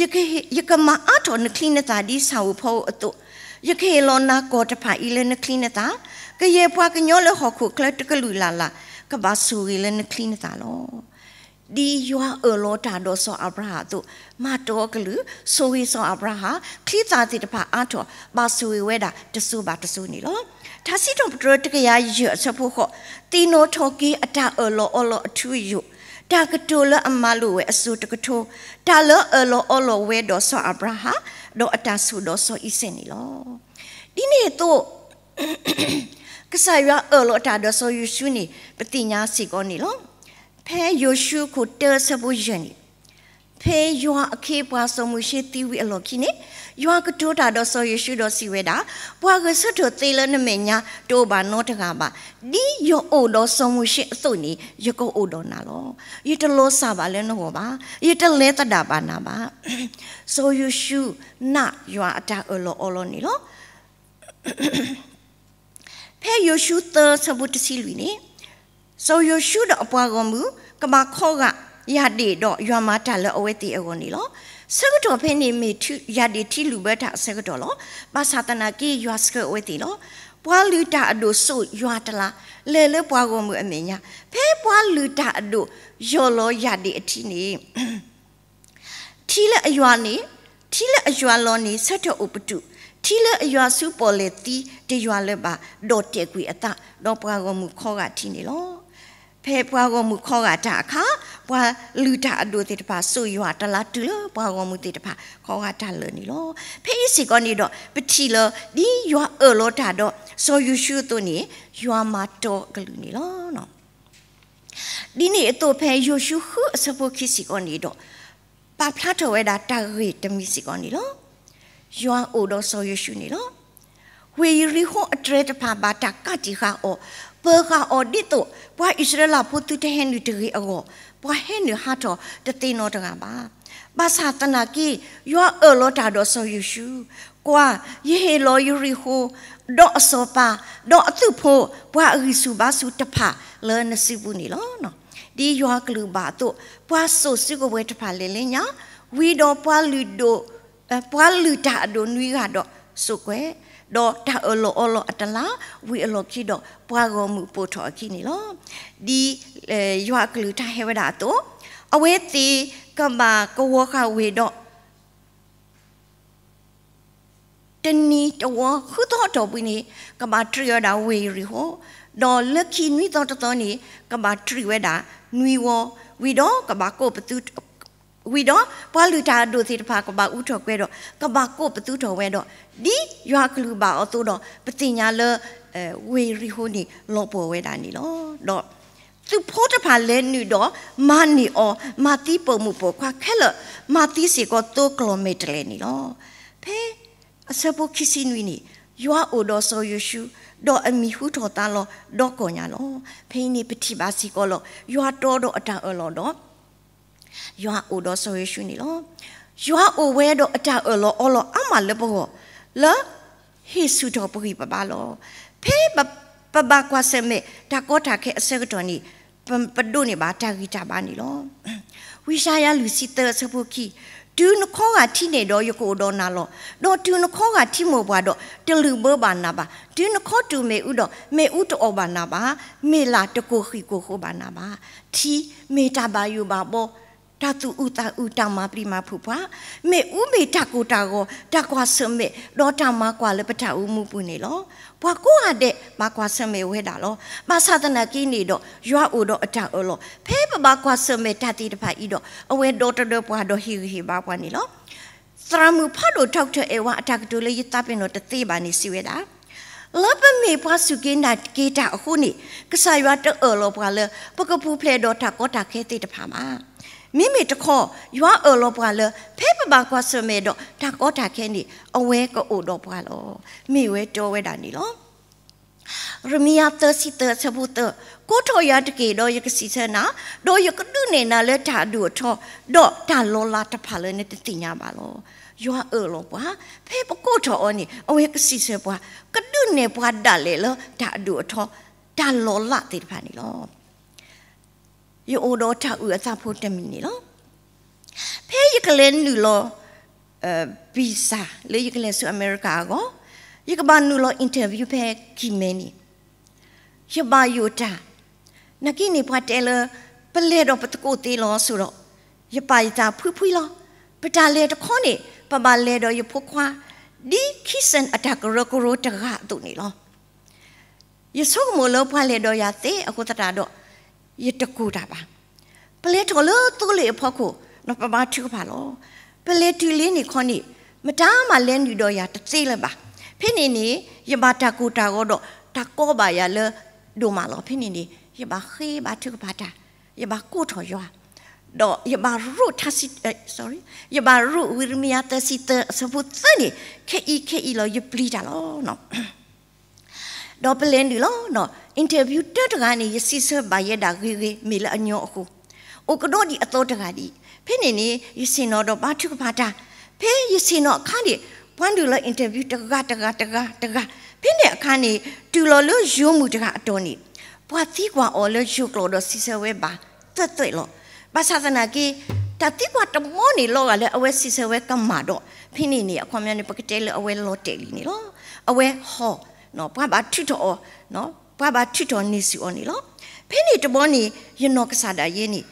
ယကမၤအါထီၣ်နချံနသၣ်ဒ်ဆၣ်ဧိၤဖီဧိၤအသိး, ယကဟ့ၣ်လီၤနၤကီၢ်တဖၣ်အံၤလၢနချံနသၣ်, ကယဲၢ်ပှၤကညီလၢဟီၣ်ခိၣ်ချၢတကလုာ်လၢ်လၢ် ကဘၣ်ဆိၣ်ဂ့ၤလၢနချံနသၣ်လီၤ. ဒ်ယွၤအၢၣ်လီၤတၢ်ဒီးစီၤအၤဘြၤဟၣ်အသိး, မၤတီအကလုာ်, ဆိၣ်ဂ့ၤစီၤအၤဘြၤဟၣ်, ချံသၣ်သ့ၣ်တဖၣ်အါထီၣ်, ဘၣ်ဆိၣ်ဂ့ၤဝဲဒၣ်တစိၤဘၣ်တစိၤန့ၣ်လီၤ. ထါစံးထီၣ်ပတြၢၤတကယၤယဲၢ်အဆၢဖိဃိး, သ့ၣ်နီၣ်ထီၣ်က့ၤအတၢ်အၢၣ်လီၤအီလီၤအထူအယိာ်, တၢ်ကတိၤလၢအမၤလိာ်ဝဲအစိၤတကထိ, တၢ်လၢအၢၣ်လီၤအီလီၤဝဲဒီးစီၤအၤဘြၤဟၣ်, ဒီးအတၢ်ဆိၣ်ဒီးစီၤအံၤစဲးန့ၣ်လီၤ. ဒ်န့ၣ်အသိး ကစၢ်ယွၤအၢၣ်လီၤတၢ်ဒီးစီၤယိၤၡူန့ၣ် ပသ့ၣ်ညါစ့ၢ်ကီးန့ၣ်လီၤ. ဖဲယိၤၡူအခိၣ်တၢအဆၢဖိယဲၢ်န့ၣ်, ဖဲယွၤအခ့အပှၤစီၤမိၤၡ့သံဝံၤအလီၢ်ခံန့ၣ်, ယွၤကတိၤတၢ်ဒီးစီၤယိၤၡူဒီးစံးဝဲဒၣ်, ပှၤဂဲၤဆၢထၢၣ်သ့လၢနမဲာ်ညါတအိၣ်ဘၣ်နီတဂၤဘၣ်. ဒ်ယအိၣ်ဒီးစီၤမိၤၡ့အသိးန့ၣ် ယကအိၣ်ဒီးနၤလီၤ. ယတလီၤစၢ်ဘၣ်လၢနဂီၢ်ဘၣ်. ယတလဲၤသဒၣ်ဘၣ်နၤဘၣ်. စီၤယိၤၡူနာ်ယွၤအတၢ်အၢၣ်လီၤအီလီၤန့ၣ်လီၤ. ဖဲယိၤၡူသၢဆၢဖိတဆံလွံၢ်န့ၣ်, စီၤယိၤၡူဒီးအပှၤဂီၢ်မုၢ် ကဘၣ်ခီဂာ်ယၣ်ဒ့ၣ်ဒီးယွၤမၤတၢ်လၢအဝဲသ့ၣ်အဂီၢ်န့ၣ်လီၤ. ဆၢကတီၢ်ဖဲန့ၣ်မ့ၢ်ယၣ်ဒ့ၣ်ထံလုၢ်ဘၢတၢ်အဆၢကတီၢ်လီၤ. ဘၣ်ဆၣ်သနာ်က့ယွၤဆှၢအဝဲသ့ၣ်လီၤ. ပှၤလုၢ်တၢ်အဒိၣ်စိာ်ယွၤတလါ လဲၤလၢပှၤဂီၢ်မုၢ်အမဲာ်ညါ, ဖဲပှၤလုၢ်တၢ်အဒိၣ်ယီၢ်လီၤယၣ်ဒ့ၣ်အထံန့ၣ် ထံလၢအယွၤန့ၣ်, ထံလၢအယွၤလီၤန့ၣ် ဆၢထၢၣ်အိၣ်ပတုာ်, ထံလၢအယွၤဆူပီၣ်လဲၣ်သံတယွၤလၢၤဘၣ်, ဒီးတဲာ်ကွံာ်အသး, ဒီးပှၤဂီၢ်မုၢ်ခီဂာ်ထံန့ၣ်လီၤ. ဖဲပှၤဂီၢ်မုၢ်ခီဂာ်တၢ်အခါ, ပှၤလုၢ်တၢ်အဒိၣ်သ့ၣ်တဖၣ် စိာ်ယွၤအတလါတုၤလၢပှၤဂီၢ်မုၢ်သ့ၣ်တဖၣ် ခီဂာ်တၢ်လၢာ်န့ၣ်လီၤ. ဖဲအံၤစ့ၢ်ကီးန့ၣ်ဒီး ပထံၣ်လၢ ဒ်ယွၤအၢၣ်လီၤတၢ်ဒီးစီၤယိၤၡူအသိးန့ၣ် ယွၤမၤတီအကလုၢ်န့ၣ်လီၤ. ဒ်န့ၣ်အသိးဖဲယိၤၡူဃုအဆၢဖိခံစ့ၢ်ကီးန့ၣ်ဒီး ပာ်ဖျါထီၣ်ဝဲဒၣ်တၢ်ဂ့ၢ်တမံၤစ့ၢ်ကီးန့ၣ်လီၤ. ယွၤအိၣ်ဒီးစီၤယိၤၡူန့ၣ်လီၤ. ဝ့ၢ်ယရံၣ်ဃိအတြဲၤတဖၣ်ဘၣ်တၢ်ကးတံာ်ဃာ်အီၤ, ပၢၤဃာ်အီၤဒ်သိး ပှၤအံၣ်စရ့လးဖိသုတဟဲနုာ်တဂ့ၤအဂီၢ်, ပှၤဟဲနုာ်ဟးထီၣ်တသ့နီတဂၤဘၣ်. ဘၣ်ဆၣ်သနာ်က့ ယွၤအၢၣ်လီၤတၢ်ဒီးစီၤယိၤၡူ, ကွၢ်, ယဟ့ၣ်လီၤယရံၣ်ဃိ ဒီးအစီၤပၤ, ဒီးအသုးဖိ, ပှၤအဂံၢ်ဆူၣ်ဘါဆူၣ်တဖၣ်လၢနစုပူၤန့ၣ်လီၤ. ဒ်ယွၤအကလုၢ်ဘၣ်အသိး, ပှၤစိာ်စုကဝဲၤတဖၣ်လဲၤလၢညါ, ဝံၤဒီးပှၤလုၢ်ဒိၣ် ပှၤလုၢ်တၢ်အဒိၣ်နွံဂၤဒီးစိာ်ကွဲး, ဒီးတၢ်အၢၣ်လီၤအီလီၤအတလါ, ဝံၤအလီၢ်ခံဒီးပှၤဂီၢ်မုၢ်ပိာ်ထီၣ်အခံန့ၣ်လီၤ. ဒ်ယွၤအကလုၢ်တၢ်ဟဲဝဲဒၣ်အသိး, အဝဲသ့ၣ်ကဘၣ်ကဝီၤဃာ်ဝ့ၢ်ဒီး တနံၤတဝီဃုသီအတီၢ်ပူၤန့ၣ် ကဘၣ်တြံးဝဲဒၣ်ဝ့ၢ်ယရံၣ်ဃိ, ဒီးလၢခံနွံသီတသီန့ၣ် ကဘၣ်တြံးဝဲဒၣ်နွံဝီ, ဝံၤဒီးကဘၣ်ကိးပသူ ဝံၤဒီးပှၤလုၢ်တၢ်အဒိၣ်သ့ၣ်တဖၣ်ကဘၣ်အူထီၣ်ကွဲးဒီး ကဘၣ်ကိးပသူထီၣ်ဝဲဒီး ဒ်ယွၤအကလုၢ်ဘၣ်အီၤအသိးဒီး ပသ့ၣ်ညါလၢ ဝ့ၢ်ယရံၣ်ဃိန့ၣ် လီၤပှီၢ်ဝဲဒၣ်န့ၣ်လီၤ. ဒီးသုးဖိတဖၣ်လဲၤနုာ်ဒီး မၤန့ၢ်အီၤ မၤသံပိာ်မုၣ်ပိာ်ခွါခဲလၢာ်, မၤသံစ့ၢ်ကီးသိကျီၢ်မဲာ်တဲၤလဲၤန့ၣ်လီၤ. ဖဲအဆၢဖိခံဆံနွံန့ၣ် ယွၤအိၣ်ဒီးစီၤယိၤၡူ, ဒီးအမံၤဟူထီၣ်သါလီၤဒီကိးညါလီၤ. ဖဲအံၤန့ၣ်ပထံၣ်ဘၣ်စ့ၢ်ကီးလီၤ ယွၤတီဒီးအတၢ်အၢၣ်လီၤဒီး ယွၤအိၣ်ဒီးစီၤယိၤၡူန့ၣ်လီၤ. ယွၤအိၣ်ဝဲဒီးအတၢ်အၢၣ်လီၤအီလီၤအါမးလၢပဂီၢ်, လၢဟ့ၣ်ဆူၣ်ထီၣ်ပဂံၢ်ပဘါလီၤ. ဖဲပဘၣ်ကွၢ်ဆၢၣ်မဲာ်တၢ်ကီတၢ်ခဲအဆၢကတီၢ်န့ၣ် ပဒိးန့ၢ်ဘၣ်တၢ်ဂံၢ်တၢ်ဘါန့ၣ်လီၤ. ဝံယၡါယၤလွံၢ်ဆံသၢအဆၢဖိခံ, တုၤနခီဂာ်ထံန့ၣ်ဒီးယကအိၣ်ဒီးနၤလီၤ. ဒီးတုၤနခီဂာ်ထံမိၢ်ပှၢ်ဒီး တလုၢ်ဘၢဘၣ်နၤဘၣ်. တုၤနခီတူာ်မ့ၣ်အူဒီး မ့ၣ်အူတအီၣ်ဘၣ်နၤဘၣ်. မ့ၢ်လၢ်တကိၢ်ဃံၣ်ကိၢ်ဃိဘၣ်နၤဘၣ်. ထံမ့ၢ်တၢ်ဘၣ်ယိၣ်ဘၣ်ဘီ, တၢ်သူၣ်အုးသးအုး တၢ်မၤပျံၤမၤဖုးပှၤ, မ့ၣ်အူမ့ၢ်တၢ်ကိၢ်တၢ်ဂီၤ, တၢ်ကွၢ်ဆၢၣ်မဲာ်, ဒီးတၢ်မၤကွၢ်လၢပတၢ်အိၣ်မူပူၤန့ၣ်လီၤ. ပှၤကိးဂၤဒဲးဘၣ်ကွၢ်ဆၢၣ်မဲာ်ဝဲဒၣ်လီၤ. ဘၣ်ဆၣ်သနာ်က့န့ၣ်ဒီး ယွၤအိၣ်ဒီးအတၢ်အၢၣ်လီၤ. ဖဲပဘၣ်ကွၢ်ဆၢၣ်မဲာ်တၢ်သ့ၣ်တဖၣ်အံၤဒီး အဝဲဒီတဒၢပှၤဒီးဟ့ၣ်ဂံၢ်ဟ့ၣ်ဘါပှၤန့ၣ်လီၤ. သရၣ်မုၣ်ဖးဒိၣ် Doctor အဲၣ်ဝါအတၢ်ကတိၤလၢယသးပ့ၤနီၣ်တသ့ဘၣ်န့ၣ် စံးဝဲဒၣ်, လၢပမ့ၢ်ပှၤစူၢ်က့ၤနာ်က့ၤတၢ်အဃိန့ၣ် ကစၢ်ယွၤတအၢၣ်လီၤပှၤလၢ ပကပူၤဖျဲးဒီးတၢ်ကီတၢ်ခဲသ့ၣ်တဖၣ်ဘၣ်. မ့မ့ၢ်တခီ ယွၤအၢၣ်လီၤပှၤလၢ ဖဲပဘၣ်ကွၢ်ဆၢၣ်မဲာ်ဒီးတၢ်ကီတၢ်ခဲန့ၣ် အဝဲကအိၣ်ဒီးပှၤလီၤ. မ့ၢ်ဝဲတဲဝဲဒၣ်န့ၣ်လီၤ. ရမံယၤသၢဆံသၢအဆၢဖိသၢ, ကိးထီၣ်ယၤတက့ၢ်ဒီးယကစံးဆၢနၤ, ဒီးယကဒုးနဲၣ်နၤလၢတၢ်အဒိၣ်အထီ, ဒီးတၢ်လီၤလးတဖၣ်လၢနတသ့ၣ်ညါဘၣ်လီၤ. ယွၤအၢၣ်လီၤပှၤ, ဖဲပကိးထီၣ်အီၤန့ၣ် အဝဲကစံးဆၢပှၤ, ကဒုးနဲၣ်ပှၤဒၣ်လဲာ်လၢတၢ်အဒိၣ်အထီ, တၢ်လီၤလးသ့ၣ်တဖၣ်န့ၣ်လီၤ. ယအိၣ်ဒီးတၢ်အုၣ်အသးဖိတမံၤန့ၣ်လီၤ. ဖဲယကလဲၤနုာ်လီၤ visa လၢယကလဲၤဆူအမဲရကၤအဂီၢ်, ယကဘၣ်နုာ်လီၤ interview ဖဲကံၢ်မဲန့ၣ်, ယဘၣ်ယိၣ်တၢ်, နာ်က့န့ၣ်ပှၤတဲလၢ ပလဲၤဒီးပသကိးသ့လီၤ. ဆိးဒီး ယပာ်ယသးဖှံဖှံလီၤ. ပတၢ်လဲၤတခီန့ၣ် ပဘၣ်လဲၤဒီးယဖိခွါ ဒ်ခံစၢၣ်အတၢ်ကရၢကရိတဂၤအသိးန့ၣ်လီၤ. ယဆိကမိၣ်လၢပှၤလဲၤဒီးယၤသ့အဃိသတးဒီး ယတကိၢ်တၢ်ဘၣ်. ပလဲၤထီၣ်လၢသိလ့ၣ်အဖီခိၣ်, ပဘါထုကဖၣ်လီၤ. ပလဲၤတုၤလံန့ၣ်ခီန့ၣ် မတၤမၤလဲၤနုာ်ဒီးယၤတသ့လၢၤဘၣ်. ဖဲန့ၣ်န့ၣ် ယဘၣ်တၢ်ကိၢ်တၢ်ဂီၤဒီး တၢ်ကီဘၣ်ယၤလၢဒိၣ်မးလီၤ. ဖဲန့ၣ်န့ၣ် ယဘၣ်ဃ့ဘါထုကဖၣ်တၢ်, ယဘၣ်ကိးထီၣ်ယွၤ, ဒီးယဘၣ်ရိးထါစံ, ယဘၣ်ရိးဝံရမံယၤသၢဆံသၢအဆၢဖိသၢန့ၣ် ခဲအံၤခဲအံၤလီၤ ယပျံၤတၢ်လီၤ. ဒီးပလဲၤနုာ်လီၤ. interview တၢတဂၤန့ၣ် ယစံးဆၢဘၣ်ယဲဒၣ်ဂ့ၤဂ့ၤ မ့ၢ်လၢအညီအဃိ, အိၣ်ကဒီးဒံးအသီတဂၤဒံး. ဖဲန့ၣ်န့ၣ် ယဆ့ၣ်နီၤဒီးဘါထုကဖၣ်တၢ်, ဖဲယဆ့ၣ်နီၤအခါန့ၣ် ပှၤနုာ်လီၤ interview တဂၤတဂၤတဂၤတဂၤ, ဖဲန့ၣ်အခါန့ၣ် တုၤလီၤလၢယိၤမုၣ်တဂၤအတီၢ်န့ၣ် ပှၤသံကွၢ်အီၤလၢယိၤကျိာ်ဒီးစံးဆၢဝဲဘၣ်သွဲၣ်သွဲၣ်လီၤ. ဘၣ်ဆၣ်သနာ်က့ တၢ်သံကွၢ်တမံၤန့ၣ် လီၤဂာ်လၢအဝဲစံးဆၢဝဲကမၣ်ဒီး ဖဲန့ၣ်န့ၣ် အခီပညီန့ၣ် ပကတဲလၢအဝဲလီၤတဲာ်လံန့ၣ်လီၤ. အဝဲဟီၣ်, ပှၤဘၣ်ထုးထီၣ်အီၤ, ပှၤဘၣ်ထုးထီၣ်န့ၢ်ဆူၣ်အီၤန့ၣ်လီၤ. ဖဲန့ၣ်တဘျီန့ၣ် ယနီၢ်ကစၢ်ဒၣ်ယဲန့ၣ်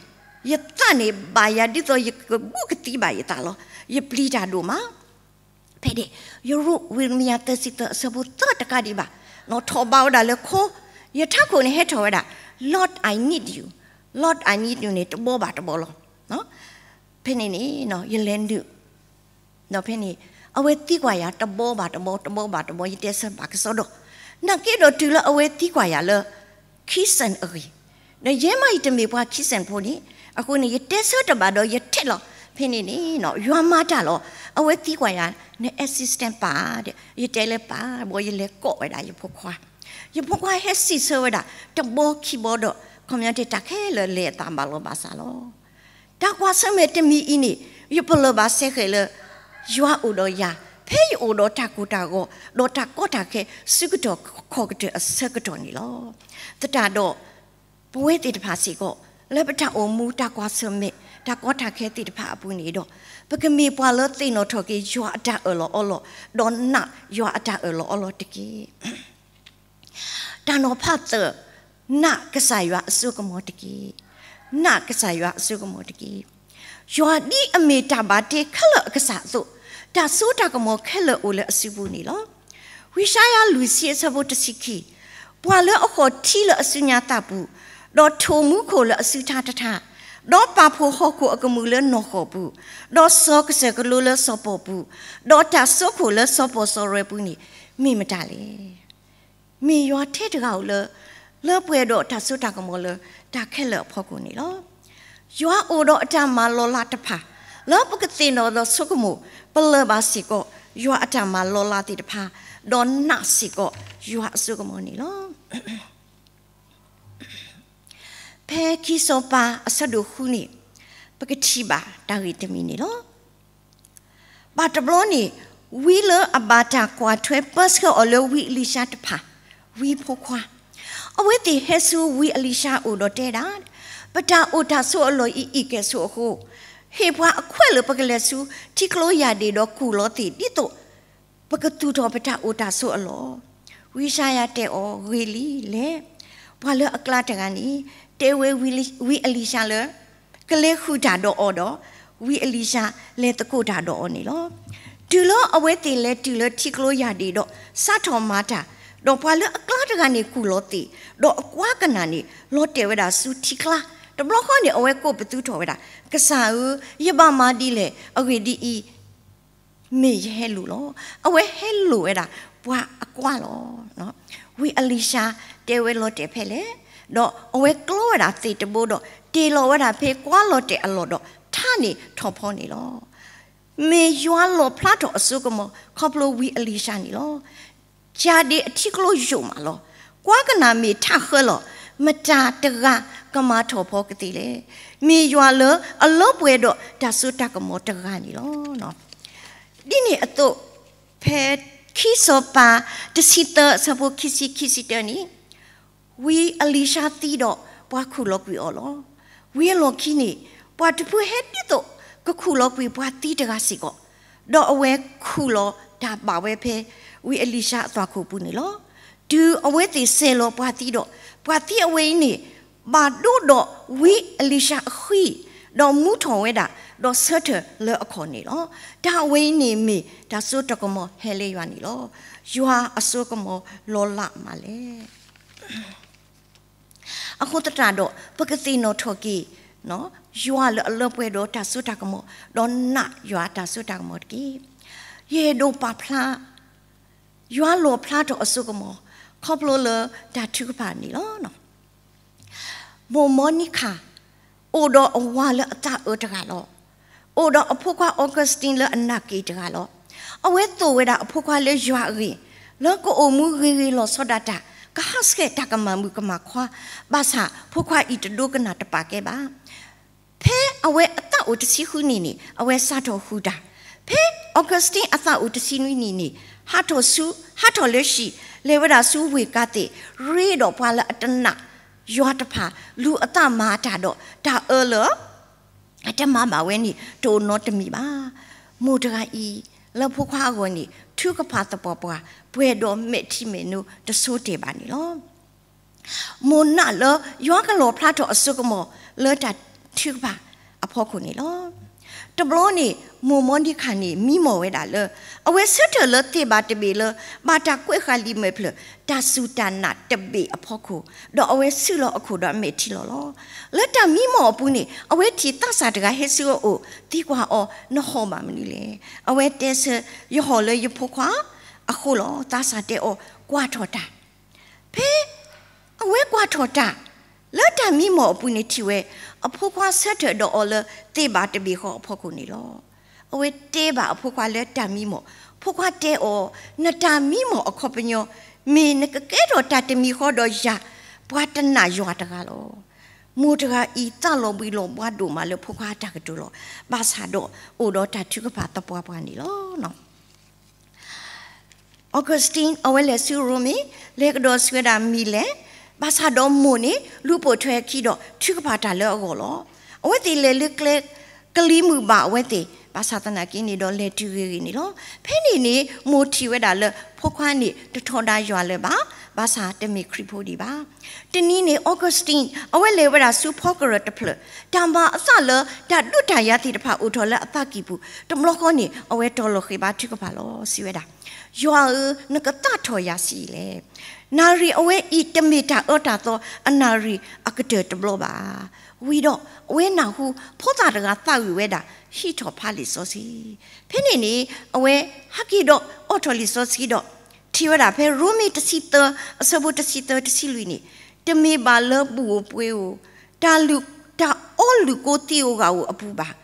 ယသးန့ၣ်ဘၣ်ယၤဒ်သိးယကဘူးကသံဘၣ်ယသးလီၤ. ယပျံၤတၢ်ဒိၣ်မး. ဖဲန့ၣ် ယရိးဝံရမံယၤသၢဆံသၢအဆၢဖိသၢတကးဒံးဘၣ်, နီၣ်ထီၣ်ဘၣ်ဝဲဒၣ်လၢခိ, ယထးခိၣ်န့ၣ်ဟဲထီၣ်ဝဲဒၣ်, Lord, I need you. လီၢ်အနံၤဒုန့ၣ် တဘီဘၣ်တဘီလီၤ. ဖဲန့ၣ်န့ၣ် ယလဲၤနုာ် ဒီးဖဲန့ၣ် အဝဲသံကွၢ်ယၤတဘီဘၣ်တဘီ တဘီဘၣ်တဘီ ယတဲဆၢဘၣ်ကစီဒီး, နာ်က့ဒီးတုၤလၢအဝဲသံကွၢ်ယၤလၢ ခံစၢၣ်အဂ့ၢ်, ဒီးယဲမးယတမ့ၢ်ပှၤခံစၢၣ်ဖိန့ၣ်, အဃိန့ၣ် ယတဲဆၢတဘၣ်ဒီးယထဲးလီၤ. ဖဲန့ၣ်န့ၣ် ယွၤမၤတၢ်လီၤ. အဝဲသံကွၢ်ယၤ န assistant ပာ်ဧါ, ယတဲလၢပာ်, ဘၣ်ယလဲၤကိးဝဲဒၣ်ယဖိခွါ, ယဖိခွါဟဲစံးဆၢဝဲဒၣ် တဘီခံဘီဒီး ခီပညီတဲတၢ်ခဲလၢာ်လဲၤအသးဘၣ်လီၤဘၣ်စးလီၤ. တၢ်ကွၢ်ဆၢၣ်မဲာ်တမံၤအံၤန့ၣ် ယပလၢၢ်ဘၣ်စဲဃဲၤလၢ ယွၤအိၣ်ဒီးယၤ ဖဲယအိၣ်ဒီးတၢ်ကိၢ်တၢ်ဂီၤ ဒီးတၢ်ကီတၢ်ခဲ ဆၢကတီၢ်ခီၣ်ကတၢၢ်အဆၢကတီၢ်န့ၣ်လီၤ. သတးဒီး ပဝဲသ့ၣ်တဖၣ်စ့ၢ်ကီး လၢပတၢ်အိၣ်မူတၢ်ကွၢ်ဆၢၣ်မဲာ် တၢ်ကီတၢ်ခဲသ့ၣ်တဖၣ်အပူၤန့ၣ်ဒီး ပကမ့ၢ်ပှၤလၢသ့ၣ်နီၣ်ထီၣ်က့ၤယွၤအတၢ်အၢၣ်လီၤအီလီၤ ဒီးနာ်ယွၤအတၢ်အၢၣ်လီၤအီလီၤတက့ၢ်. တၢ်နီၤဖးသၢ, နာ်ကစၢ်ယွၤအစိကမီၤတက့ၢ်. နာ်ကစၢ်ယွၤအစိကမီၤတက့ၢ်. ယွၤဒ်အမ့ၢ်တၢ်ဘၣ်တ့ခဲလၢာ်အကစၢ်အသိး, တၢ်စိတၢ်ကမီၤခဲလၢာ်အိၣ်လၢအစုပူၤန့ၣ်လီၤ. ဝံယၡါယၤလွံၢ်ဆံအဆၢဖိတဆံခံ, ပှၤလၢအဃီၣ်ထံလၢအစုညါသၣ်ပူၤ, ဒီးထိၣ်မူခိၣ်လၢအစုထါတထါ, ဒီးပာ်ဖှိၣ်ဟီၣ်ခိၣ်အကမူၣ်လၢနီၢ်ဃီၣ်ပူၤ, ဒီးစီၤကစၢၢ်ကလိလၢစီၤပီၣ်ပူၤ, ဒီးတၢ်စိခိၣ်လၢစီၤပီၣ်စီၤရဲပူၤန့ၣ် မ့ၢ်မတၤလဲၣ်. မ့ၢ်ယွၤထဲတဂၤဧိၤလၢ လၢပှဲၤဒီးတၢ်စိတၢ်ကမီၤလၢ တၢ်ခဲလၢာ်အဖီခိၣ်န့ၣ်လီၤ. ယွၤအိၣ်ဒီးအတၢ်မၤလီၤလးတဖၣ် လၢပကသ့ၣ်နီၣ်ဒီးဆိကမိၣ် ပလၢၢ်ဘၣ်စ့ၢ်ကီး ယွၤအတၢ်မၤလီၤလးသ့ၣ်တဖၣ်, ဒီးနာ်စ့ၢ်ကီး ယွၤအစိကမီၤန့ၣ်လီၤ. ဖဲခံစီၤပၤအဆၢဒိၣ်ဃုန့ၣ် ပကထံၣ်ဘၣ်တၢ်ဂ့ၢ်တမံၤန့ၣ်လီၤ. ဘၣ်တဘျီန့ၣ် ဝံလၢအဘၣ်တၢ်ကွၢ်ထွဲပၢဆှၢအီၤလၢဝံအလံၤၡါတဖၣ်, ဝံဖိခွါ, အဝဲသ့ၣ်ဟဲဆူဝံအလံၤၡါအအိၣ်ဒီးတဲဒၣ်, ပတၢ်အိၣ်တၢ်ဆိးအလီၢ်အံၤအံၣ်ကဲၣ်ဆိးအဃိ, ဟ့ၣ်ပှၤအခွဲးလၢပကလဲၤဆူထံကျိယၢ်ဒ့ၣ်ဒီးကူၣ်လီၤသ့ၣ် ဒ်သိး ပကသူၣ်ထီၣ်ပတၢ်အိၣ်တၢ်ဆိးအလီၢ်. ဝံယၡါယၤတဲအီၤ ဂ့ၤလံ လဲၤ. ပှၤလၢအကျါတဂၤန့ၣ် တဲဝဲဝံအလံၤၡါလၢ ကလဲၤဃုာ်တၢ်ဒီးအီၤဒီး ဝံအလံၤၡါလဲၤသကိးတၢ်ဒီးအီၤန့ၣ်လီၤ. တုၤလၢအဝဲသ့ၣ်လဲၤတုၤလၢထံကျိယၢ်ဒ့ၣ်ဒီး စးထီၣ်မၤတၢ်, ဒီးပှၤလၢအကျါတဂၤန့ၣ်ကူၣ်လီၤသ့ၣ်, ဒီးအကွါကနၣ်န့ၣ် လီၤတဲာ်ဝဲဒၣ်ဆူထံကျါ, တဘျီဃီန့ၣ် အဝဲကိးပသူထီၣ်ဝဲဒၣ်, ကစၢ်ဧၢ, ယဘၣ်မၤဒ်လဲၣ်, အဂ့ၢ်ဒ်အံၤ, မ့ၢ်ယဟဲလိာ်လီၤ. အဝဲဟဲလိာ်ဝဲဒၣ် ပှၤအကွါလီၤ. ဝံအလံၤၡါတဲဝဲလီၤတဲာ်ဖဲလဲၣ်, ဒီးအဝဲကျီဝဲဒၣ်သ့ၣ်တဘိဒီး တ့ၢ်လီၤဝဲဒၣ်ဖဲကွါလီၤတဲာ်အလီၢ်ဒီး ထါန့ၢ်ထီၣ်ဖီန့ၣ်လီၤ. မ့ၢ်ယွၤလီၣ်ဖျါထီၣ်အစိကမီၤ ခီဖျိဝံအလံၤၡါန့ၣ်လီၤ. ယၢ်ဒ့ၣ်အထံကျိယိာ်မးလီၤ. ကွါကနၣ်မ့ၢ်ထးဃၢလီၤ. မတၤတဂၤကမၤထီၣ်ဖီကသ့လဲၣ်. မ့ၢ်ယွၤလၢအလၢပှဲၤဒီးတၢ်စိတၢ်ကမီၤတဂၤန့ၣ်လီၤ. ဒ်န့ၣ်အသိး ဖဲခံစီၤပၤ တဆံသၢ အဆၢဖိခံဆံ ခံဆံတၢန့ၣ် ဝံအလံၤၡါသံဒီးပှၤခူၣ်လီၤကွံာ်အီၤလီၤ. ဝံၤအလီၢ်ခံန့ၣ် ပှၤတဖုဟဲဒ်သိးကခူၣ်လီၤကွံာ်ပှၤသံတဂၤစ့ၢ်ကီး, ဒီးအဝဲခူၣ်လီၤတၢ်ဘၣ်ဝဲဖဲ ဝံအလံၤၡါအသွၣ်ခိၣ်ပူၤန့ၣ်လီၤ. တုၤအဝဲသ့ၣ်စဲၤလီၤပှၤသံဒီး ပှၤသံအဝဲအံၤန့ၣ် ဘၣ်ဒိဒီးဝံအလံၤၡါအဃံ, ဒီးမူထီၣ်ဝဲဒၣ်, ဒီးဆၢထၢၣ်လၢအခီၣ်န့ၣ်လီၤ. တၢ်အဝဲအံၤန့ၣ်မ့ၢ်တၢ်စိတၢ်ကမီၤဟဲလၢယွၤန့ၣ်လီၤ. ယွၤအစိကမီၤလီၤလးမးလဲၣ်. အဃိသတးဒီး ပကသ့ၣ်နီၣ်ထီၣ်က့ၤ ယွၤလၢအလၢပှဲၤဒီးတၢ်စိတၢ်ကမီၤ, ဒီးနာ်ယွၤတၢ်စိတၢ်ကမီၤတက့ၢ်. ယအဲၣ်ဒိးပာ်ဖျါ ယွၤလီၣ်ဖျါထီၣ်အစိကမီၤ ခီဖျိလၢတၢ်ထုကဖၣ်န့ၣ်လီၤ. မိၢ်မီနံခၣ် အိၣ်ဒီးအဝၤလၢအသးအၢတဂၤလီၤ. အိၣ်ဒီးအဖိခွါအီကူးစတံလၢအနာ်က့ၤတဂၤလီၤ. အဝဲသိၣ်ဝဲဒၣ်အဖိခွါလၢယွၤအဂ့ၢ်, လၢကအိၣ်မူဂ့ၤဂ့ၤလီၤဆီဒၣ်တၢ်, ကဟးဆှဲးတၢ်ကမၣ်မုၣ်ကမၣ်ခွါ, ဘၣ်ဆၣ်ဖိခွါအံၤတဒိကနၣ်တပာ်ကဲဘၣ်. ဖဲအဝဲအသးအိၣ်တဆံဃုနံၣ်န့ၣ် အဝဲစးထီၣ်ဃုာ်တၢ်, ဖဲအီကူးစတံအသးအိၣ်တဆံနွံနံၣ်န့ၣ် ဟးထီၣ်ဆူ, ဟးထီၣ်လၢဟံၣ်, လဲၤဝဲဒၣ်ဆူဝ့ၢ်ကၤသ့း, ရ့ဒီးပှၤလၢအတနာ်ယွၤတဖၣ် လူၤအသးမၤတၢ်ဒီး တၢ်အၢလၢ အတမၤဘၣ်ဝဲန့ၣ် တအိၣ်နီတမံၤဘၣ်. မိၢ်တဂၤအံၤ လၢဖိခွါအဂီၢ်န့ၣ် ထုကဖၣ်သပှၢ်ပှၢ်, ပှဲၤဒီးမဲာ်ထံမဲာ်နိတဆိတ့ၢ်ဘၣ်န့ၣ်လီၤ. မိၢ်နာ်လၢယွၤကလီၣ်ဖျါထီၣ်အစိကမီၤလၢတၢ်ထုကဖၣ်အဖီခိၣ်န့ၣ်လီၤ. တဘျီန့ၣ် မိၢ်မီနံခၣ်န့ၣ် မံမီၢ်ဝဲဒၣ်လၢ အဝဲဆၢထၢၣ်လၢသ့ၣ်ဘၣ်တဘ့ၣ်လၢ ဘၣ်တၢ်ကွဲးဃာ်လံာ်မဲာ်ဖျၢၣ် တၢ်စူၢ်တၢ်နာ်တဘ့ၣ်အဖီခိၣ်, ဒီးအဝဲဆူၣ်လီၤအခိၣ်ဒီးအမဲာ်ထံလီၤလီၤ. လၢတၢ်မံမီၢ်အပူၤန့ၣ် အဝဲထံၣ်သးစၢ်တဂၤဟဲဆူအအိၣ် သံကွၢ်အီၤ, နဟီၣ်ဘၣ်မနုၤလဲၣ်. အဝဲတဲဆၢ, ယဟီၣ်လၢယဖိခွါအဃိလီၤ. သးစၢ်တဲအီၤ, ကွၢ်ထီၣ်တၢ်. ဖဲအဝဲကွၢ်ထီၣ်တၢ် လၢတၢ်မံမီၢ်အပူၤန့ၣ်ထံၣ်ဝဲ အဖိခွါဆၢထၢၣ်ဒီးအီၤလၢသ့ၣ်ဘၣ်တဘ့ၣ်ဃီအဖီခိၣ်န့ၣ်လီၤ. အဝဲတဲဘၣ်အဖိခွါလၢတၢ်မံမီၢ်, ဖိခွါတဲအီၤ, နတၢ်မံမီၢ်အခီပညီ မ့ၢ်နကကဲထီၣ်တၢ်တမံၤဃီဒီးယၤ ပှၤတနာ်ယွၤတဂၤလီၤ. မိၢ်တဂၤအံၤသးလီၤဘှံးလီၤဘှါဒိၣ်မးလၢဖိခွါအတၢ်ကတိၤလီၤ. ဘၣ်ဆၣ်ဒီးအိၣ်ဒီးတၢ်ထုကဖၣ်သပှၢ်ပှၢ်န့ၣ်လီၤ. Augustine အဝဲလဲၤဆူရိမ့ၤ, လဲၤကဒီးဆူဝဲဒၣ်မံၤလဲၣ်, ဘၣ်ဆၣ်ဒီးမိၢ်န့ၣ် လူၤပိာ်ထွဲအခံဒီးထုကဖၣ်တၢ်လၢအဂီၢ်လီၤ. အဝဲသ့ၣ်လဲၤလၢကျဲကလံၤမုၢ်ဘၣ်အဝဲသ့ၣ်, ဘၣ်ဆၣ်သနာ်က့န့ၣ်ဒီးလဲၤတုၤဂ့ၤဂ့ၤန့ၣ်လီၤ. ဖဲန့ၣ်န့ၣ် မိၢ်ထံၣ်ဝဲဒၣ်လၢဖိခွါန့ၣ်တထီဒါယွၤလၢၤဘၣ်, ဘၣ်ဆၣ်တမ့ၢ်ခရံာ်ဖိဒံးဘၣ်. တနံၤန့ၣ် Augustine အဝဲလဲၤဝဲဒၣ်ဆူဖီကရၢၢ်တဖျၢၣ်, တၢ်မၤအသးလၢတၢ်ဒုးတၢ်ယၤသ့ၣ်တဖၣ်အိၣ်ထီၣ်လၢအသးကံၢ်ပူၤ, တဘျီဃီန့ၣ် အဝဲတီၤလီၤဃ့ဘါထုကဖၣ်လီၤ. စံးဝဲဒၣ်, ယွၤဧၢ, နကသးထီၣ်ယၤဆံးလဲၣ်. နၣ်ရံၣ်အဝဲအံၤတမ့ၢ်တၢ်အၢတၢ်သီအနၣ်ရံၣ်အကတၢၢ်တဘျီဘၣ်. ဝံၤဒီးအဝဲနၢ်ဟူ ဖိသၣ်တဂၤသးဝံၣ်ဝဲဒၣ်, ဟံးထီၣ်ဖးလံာ်စီဆှံ. ဖဲန့ၣ်န့ၣ် အဝဲဟဲက့ၤဒီးအိးထီၣ်လံာ်စီဆှံဒီး ထံၣ်ဝဲဒၣ်ဖဲရိမ့ၤတဆံသၢ အဆၢဖိတဆံသၢတဆံလွံၢ်န့ၣ်, တမ့ၢ်ဘၣ်လၢဘူၣ်ဧိၤပှ့ၤဧိၤ, တၢ်လုၢ်, တၢ်အီလုၢ်ကိသံဧိၤဂာ်ဧိၤအပူၤဘၣ်.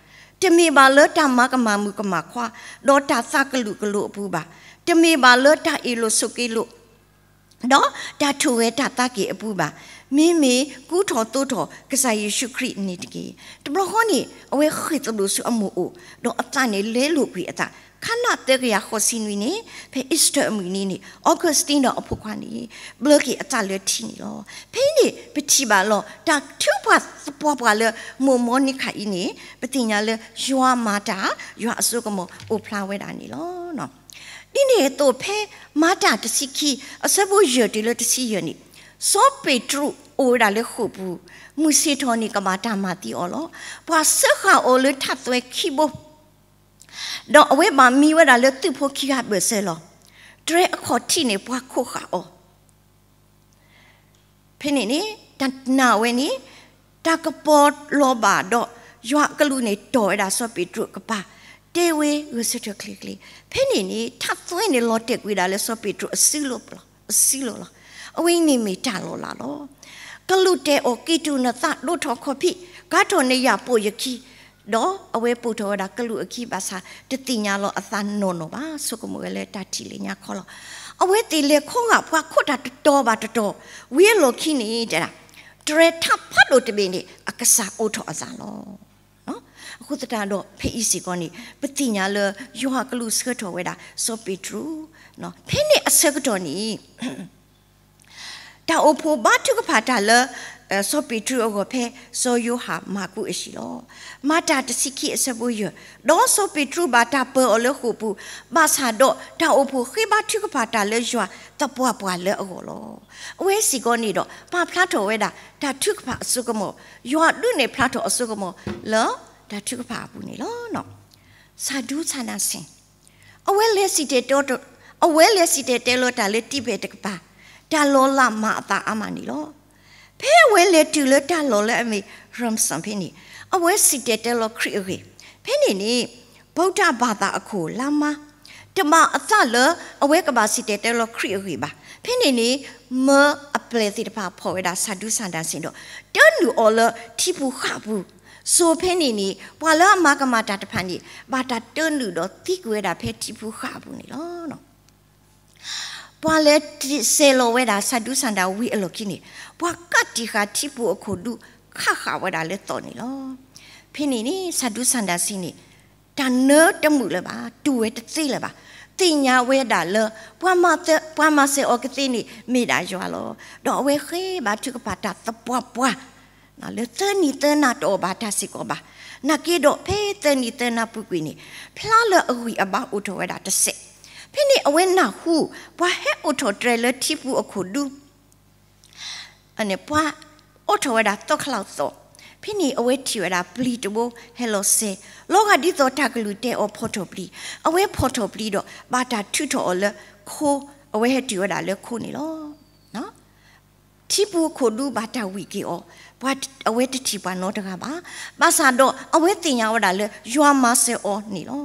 တမ့ၢ်ဘၣ်လၢတၢ်မၤကမၣ်မုၣ်ကမၣ်ခွါ, ဒီးတၢ်သးကလုာ်ကလိၤအပူၤဘၣ်. တမ့ၢ်ဘၣ်လၢတၢ်အ့ၣ်လိာ်ဆိးက့လိာ် ဒီးတၢ်ထိၣ်ဂဲၤတၢ်သးက့ၤအပူၤဘၣ်. မ့မ့ၢ်ကူထီၣ်သိးထီၣ်ကစၢ်ယ့ၣ်ၡူးခရံာ်န့ၣ်တက့ၢ်. တဘျီဃီန့ၣ် အဝဲဃ့ၢ်သဒိၣ်ဆူအမိၢ်အိၣ်, ဒီးအသးန့ၣ်လဲလိာ်ကွံာ်အသး. ခါနၣ်သၢကယၤဃိးဆံနွံန့ၣ်, ဖဲ Easter အမုၢ်နံၤန့ၣ် Augustine ဒီးအဖိခွါန့ၣ် ဘျၢက့ၤအသးလၢထံန့ၣ်လီၤ. ဖဲအံၤန့ၣ် ပထံၣ်ဘၣ်လီၤ တၢ်ထုကဖၣ်သပှၢ်ပှၢ်လၢ မိၢ်မီနံခၣ်အံၤန့ၣ် ပသ့ၣ်ညါလၢယွၤမၤတၢ်, ယွၤအစိကမီၤအိၣ်ဖျါဝဲဒၣ်န့ၣ်လီၤ. ဒ်န့ၣ်အသိး ဖဲမၤတၢ်တဆံခံ အဆၢဖိယဲၢ်တုၤလၢတဆံယဲၢ်န့ၣ်, စီၤပ့းတရူးအိၣ်ဝဲဒၣ်လၢဃိာ်ပူၤ, မုၢ်ဆ့ၣ်ထီၣ်န့ၣ် ကဘၣ်တၢ်မၤသံအီၤလီၤ. ပှၤစၢဃာ်အီၤလၢထးသွဲခံဘိ, ဒီးအဝဲဘၣ်မံဝဲဒၣ်လၢသုးဖိခံဂၤဘၢၣ်စၢၤလီၤ. တြဲၤအခီၣ်ထံးန့ၣ် ပှၤခိးဃာ်အီၤ ဖဲန့ၣ်န့ၣ် တၢ်နာ်ဝဲန့ၣ် တၢ်ကပီၤလီၤဘၣ်ဒီး ယွၤအကလူးန့ၣ်တီၢ်ဝဲဒၣ်စီၤပ့းတရူးအကပၤ, တဲဝဲဂဲၤဆၢထၢၣ်ချ့ချ့. ဖဲန့ၣ်န့ၣ် ထးသွဲန့ၣ်လီၤတဲာ်ကွံာ်ဒၣ်လၢစီၤပ့းတရူးအစုလိၤလီၤ, အစုလိၤလီၤ. အဝဲန့ၣ်မ့ၢ်တၢ်လီၤလးလီၤ. ကလူးတဲအီၤ ကံၣ်တူာ်နသး ဒိၣ်ထီၣ်ခီၣ်ဖံး, ကၤထီၣ်နယၣ်ပိာ်ယခံ, ဒီးအဝဲပိာ်ထီၣ်ဝဲဒၣ်ကလူးအခံဘၣ်ဆၣ် တသ့ၣ်ညါလီၤအသးနီၢ်နီၢ်ဘၣ်. ဆိကမိၣ်ဝဲလၢတၢ်ထံၣ်လၢညါခီလီၤ. အဝဲသ့ၣ်လဲၤခီဂာ်ပှၤခိးတၢ်တတီၤဘၣ်တတီၤ, ဝံၤအလီၢ်ခံန့ၣ်တဲဒၣ် တြဲၤထးဖးဒိၣ်တဘ့ၣ်န့ၣ် အကစၢ်အိးထီၣ်အသးလီၤ. အဃိသတးဒီး ဖဲအံၤစ့ၢ်ကီးန့ၣ် ပသ့ၣ်ညါလၢယွၤအကလူးဆှၢထီၣ်ဝဲဒၣ်စီၤပ့းတရူး, ဖဲန့ၣ်အဆၢကတီၢ်န့ၣ် တၢ်အိၣ်ဖှိၣ်ဘါထုကဖၣ်တၢ်လၢ စီၤပ့းတရူးအဂီၢ်ဖဲစီၤယိၤဟၣ်မၢ်ကူးအဟံၣ်လီၤ. မၤတၢ်တဆံခံအဆၢဖိယဲၢ်, ဒီးစီၤပ့းတရူးဘၣ်တၢ်ပၢၤအီၤလၢဃိာ်ပူၤ, ဘၣ်ဆၣ်ဒီးတၢ်အိၣ်ဖှိၣ်ဃ့ဘါထုကဖၣ်တၢ်လၢယွၤသပှၢ်ပှၢ်လၢအဂီၢ်လီၤ. အဝဲစ့ၢ်ကီးန့ၣ်ဒီး ပာ်ဖျါထီၣ်ဝဲဒၣ်တၢ်ထုကဖၣ်အစိကမီၤ, ယွၤဒုးနဲၣ်ဖျါထီၣ်အစိကမီၤလၢတၢ်ထုကဖၣ်အပူၤန့ၣ်လီၤ. ဆၣ်ဒူဆၣ်နၢ်စ့ၣ် အဝဲလဲၤစံၣ်တဲၤတဲ, အဝဲလဲၤစံၣ်တဲၤတဲလီၤတၢ်လၢတံဘဲၣ်တကပၤ, တၢ်လီၤလးမၤအသးအါမးန့ၣ်လီၤ. ဖဲအဝဲလဲၤတုၤလၢတၢ်လီၢ်လၢအမ့ၢ် ရၢၣ်စၣ် ဖဲန့ၣ်, အဝဲစံၣ်တဲၤတဲလီၤခရံာ်အဂ့ၢ်. ဖဲန့ၣ်န့ၣ် ဗုဒ္ဓဘာသာအခိၣ်လါမါ တမၤအသးလၢအဝဲကဘၣ်စံၣ်တဲၤတဲလီၤခရံာ်အဂ့ၢ်ဘၣ်. ဖဲန့ၣ်န့ၣ် မၢအပျဲၢ်သ့ၣ်တဖၣ်ဖီၣ်ဝဲဒၣ်ဆၣ်ဒူဆၣ်နၢ်စ့ၣ်ဒီး တၢနုာ်အီၤလၢထံပူၤဃာ်ပူၤ, စိၤဖဲန့ၣ်န့ၣ် ပှၤလၢအမၤကမၣ်တၢ်တဖၣ်န့ၣ် ဘၣ်တၢ်တၢနုာ်ဒီးသံကွံာ်ဝဲဒၣ်ဖဲထံပူၤဃာ်အပူၤန့ၣ်လီၤ. ပှၤလဲၤစဲၤလီၤဝဲဒၣ်ဆၣ်ဒူဆၣ်နၢ်ဝံၤအလီၢ်ခံန့ၣ်, ပှၤကးတံာ်ဃာ်ထံပူၤအခိၣ်ဒူ ခးဃာ်ဝဲဒၣ်လၢသီၣ်န့ၣ်လီၤ. ဖဲန့ၣ်န့ၣ် ဆၣ်ဒူဆၣ်နၢ်စ့ၣ်န့ၣ် တၢ်နၢတမုာ်လၢၤဘၣ်, တူၢ်ဝဲတသ့လၢၤဘၣ်, သ့ၣ်ညါဝဲဒၣ်လၢ ပှၤမၤစဲၤအီၤကသ့န့ၣ် မ့ၢ်ဒၣ်ယွၤလီၤ. ဒီးအဝဲဃ့ဘါထုကဖၣ်တၢ်သပှၢ်ပှၢ် လၢသၢနံၤသၢနၤတအိၣ်ဘၣ်တၢ်စ့ၢ်ကီးဘၣ်. နာ်က့ဒီးဖဲသၢနံၤသၢနၤပူၤကွံာ်န့ၣ် ဖျါလၢအဂံၢ်အဘါအိၣ်ထီၣ်ဝဲဒၣ်တစဲး. ဖဲန့ၣ်အဝဲနၢ်ဟူ ပှၤဟဲအိးထီၣ်တြဲၤလၢထံပူၤအခိၣ်ဒူ ပှၤအိးထီၣ်ဝဲဒၣ်သီချၣ်သီၣ်, ဖဲန့ၣ်အဝဲထံၣ်ဝဲဒၣ်ပျံၤတဘိဟဲလီၤစဲး, လီၤဂာ်ဒ်သိးတၢ်ကလုၢ်တဲအီၤဖီၣ်ထီၣ်ပျံၤ, အဝဲဖီၣ်ထီၣ်ပျံၤဒီး ဘၣ်တၢ်ထုးထီၣ်အီၤလၢခိ, အဝဲဟဲတုၤဝဲဒၣ်လၢခိန့ၣ်လီၤ. ထံပူၤခိၣ်ဒူဘၣ်တၢ်ဝံၣ်က့ၤအီၤ, ပှၤအဝဲတထံၣ်ပှၤနီတဂၤဘၣ်. ဘၣ်ဆၣ်ဒီးအဝဲသ့ၣ်ညါဝဲဒၣ်လၢယွၤမၤစၢၤအီၤန့ၣ်လီၤ.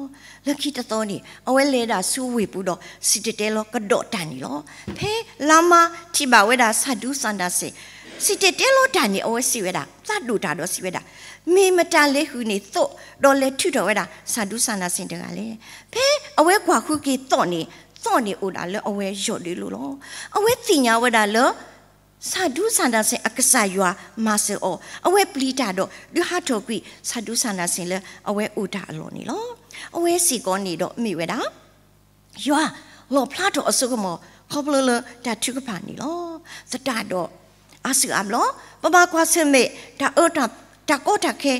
လၢခံတသီန့ၣ် အဝဲလဲၤဒၣ်ဆူဝ့ၢ်ပူၤဒီး စံၣ်တဲၤတဲလီၤကဒီးတၢ်န့ၣ်လီၤ. ဖဲလါမါထံၣ်ဘၣ်ဝဲဒၣ်ဆၣ်ဒူဆၣ်နၢ်စ့ၣ် စံၣ်တဲၤတဲလီၤတၢ်န့ၣ် အဝဲစံးဝဲဒၣ်, သးဒိၣ်တၢ်ဒီးစံးဝဲဒၣ်, မ့ၢ်မတၤလဲၤဟုၣ်န့ၢ်သိး ဒီးလဲၤထုးထီၣ်ဝဲဒၣ်ဆၣ်ဒူဆၣ်နၢ်စ့ၣ်တဂၤလဲၣ်. ဖဲအဝဲကွၢ်ဃုက့ၤသိးန့ၣ်, သိးန့ၣ်အိၣ်ဒၣ်လၢအဝဲယီၢ်ဒၢလိၤလီၤ. အဝဲသ့ၣ်ညါဝဲဒၣ်လၢ ဆၣ်ဒူဆၣ်နၢ်စ့ၣ်အကစၢ်ယွၤမၤစၢၤအီၤ, အဝဲပျံၤတၢ်ဒီး ဒုးဟးထီၣ်ကွံာ်ဆၣ်ဒူဆၣ်နၢ်စ့ၣ်လၢအဝဲအိၣ်တၢ်အလီၢ်န့ၣ်လီၤ. အဝဲစ့ၢ်ကီးန့ၣ်ဒီးမ့ၢ်ဝဲဒၣ် ယွၤလီၣ်ဖျါထီၣ်အစိကမီၤ ခီဖျိလၢတၢ်ထုကဖၣ်န့ၣ်လီၤ. သတးဒီး အါစုအါဘျီ ပဘၣ်ကွၢ်ဆၢၣ်မဲာ် တၢ်အၢ တၢ်ကီတၢ်ခဲ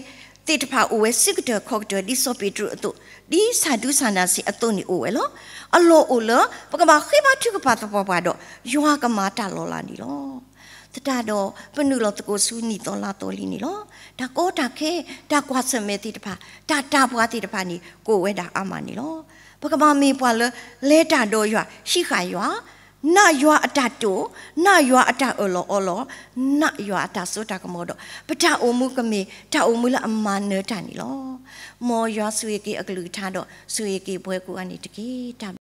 သ့ၣ်တဖၣ်အိၣ်ဝဲ ဆံးကတၢၢ်ခီၣ်ကတၢၢ် ဒ်စီၤပ့းတရူးအသိး, ဒ်ဆၣ်ဒူဆၣ်နၢ်စ့ၣ်အသိးန့ၣ်အိၣ်ဝဲလီၤ. အလီၢ်အိၣ်လၢ ပကဘၣ်ဃ့ဘါထုကဖၣ်သပှၢ်ပှၢ်ဒီး ယွၤကမၤတၢ်လီၤလးန့ၣ်လီၤ. သတးဒီး ပနုာ်လီၤသကိးဆူနံၣ်သီလါသီလံန့ၣ်လီၤ. တၢ်ကီတၢ်ခဲ တၢ်ကွၢ်ဆၢၣ်မဲာ်သ့ၣ်တဖၣ် တၢ်တၢ်ပှၤသ့ၣ်တဖၣ်န့ၣ် ကအိၣ်ဝဲဒၣ်အါမးန့ၣ်လီၤ. ပကဘၣ်မ့ၢ်ပှၤလၢ လဲၤတၢ်ဒီးယွၤ ဟံးဃာ်ယွၤ, နာ်ယွၤအတၢ်တိာ်, နာ်ယွၤအတၢ်အၢၣ်လီၤအီလီၤ, နာ်ယွၤအတၢ်စိတၢ်ကမီၤဒီး ပတၢ်အိၣ်မူကမ့ၢ်တၢ်အိၣ်မူလၢအမၤနၢၤတၢ်န့ၣ်လီၤ. မ်ယွၤဆိၣ်ဂ့ၤက့ၤအကလုၢ်ကထါဒီး ဆိၣ်ဂ့ၤက့ၤပှၤကိးဂၤန့ၣ်တက့ၢ်.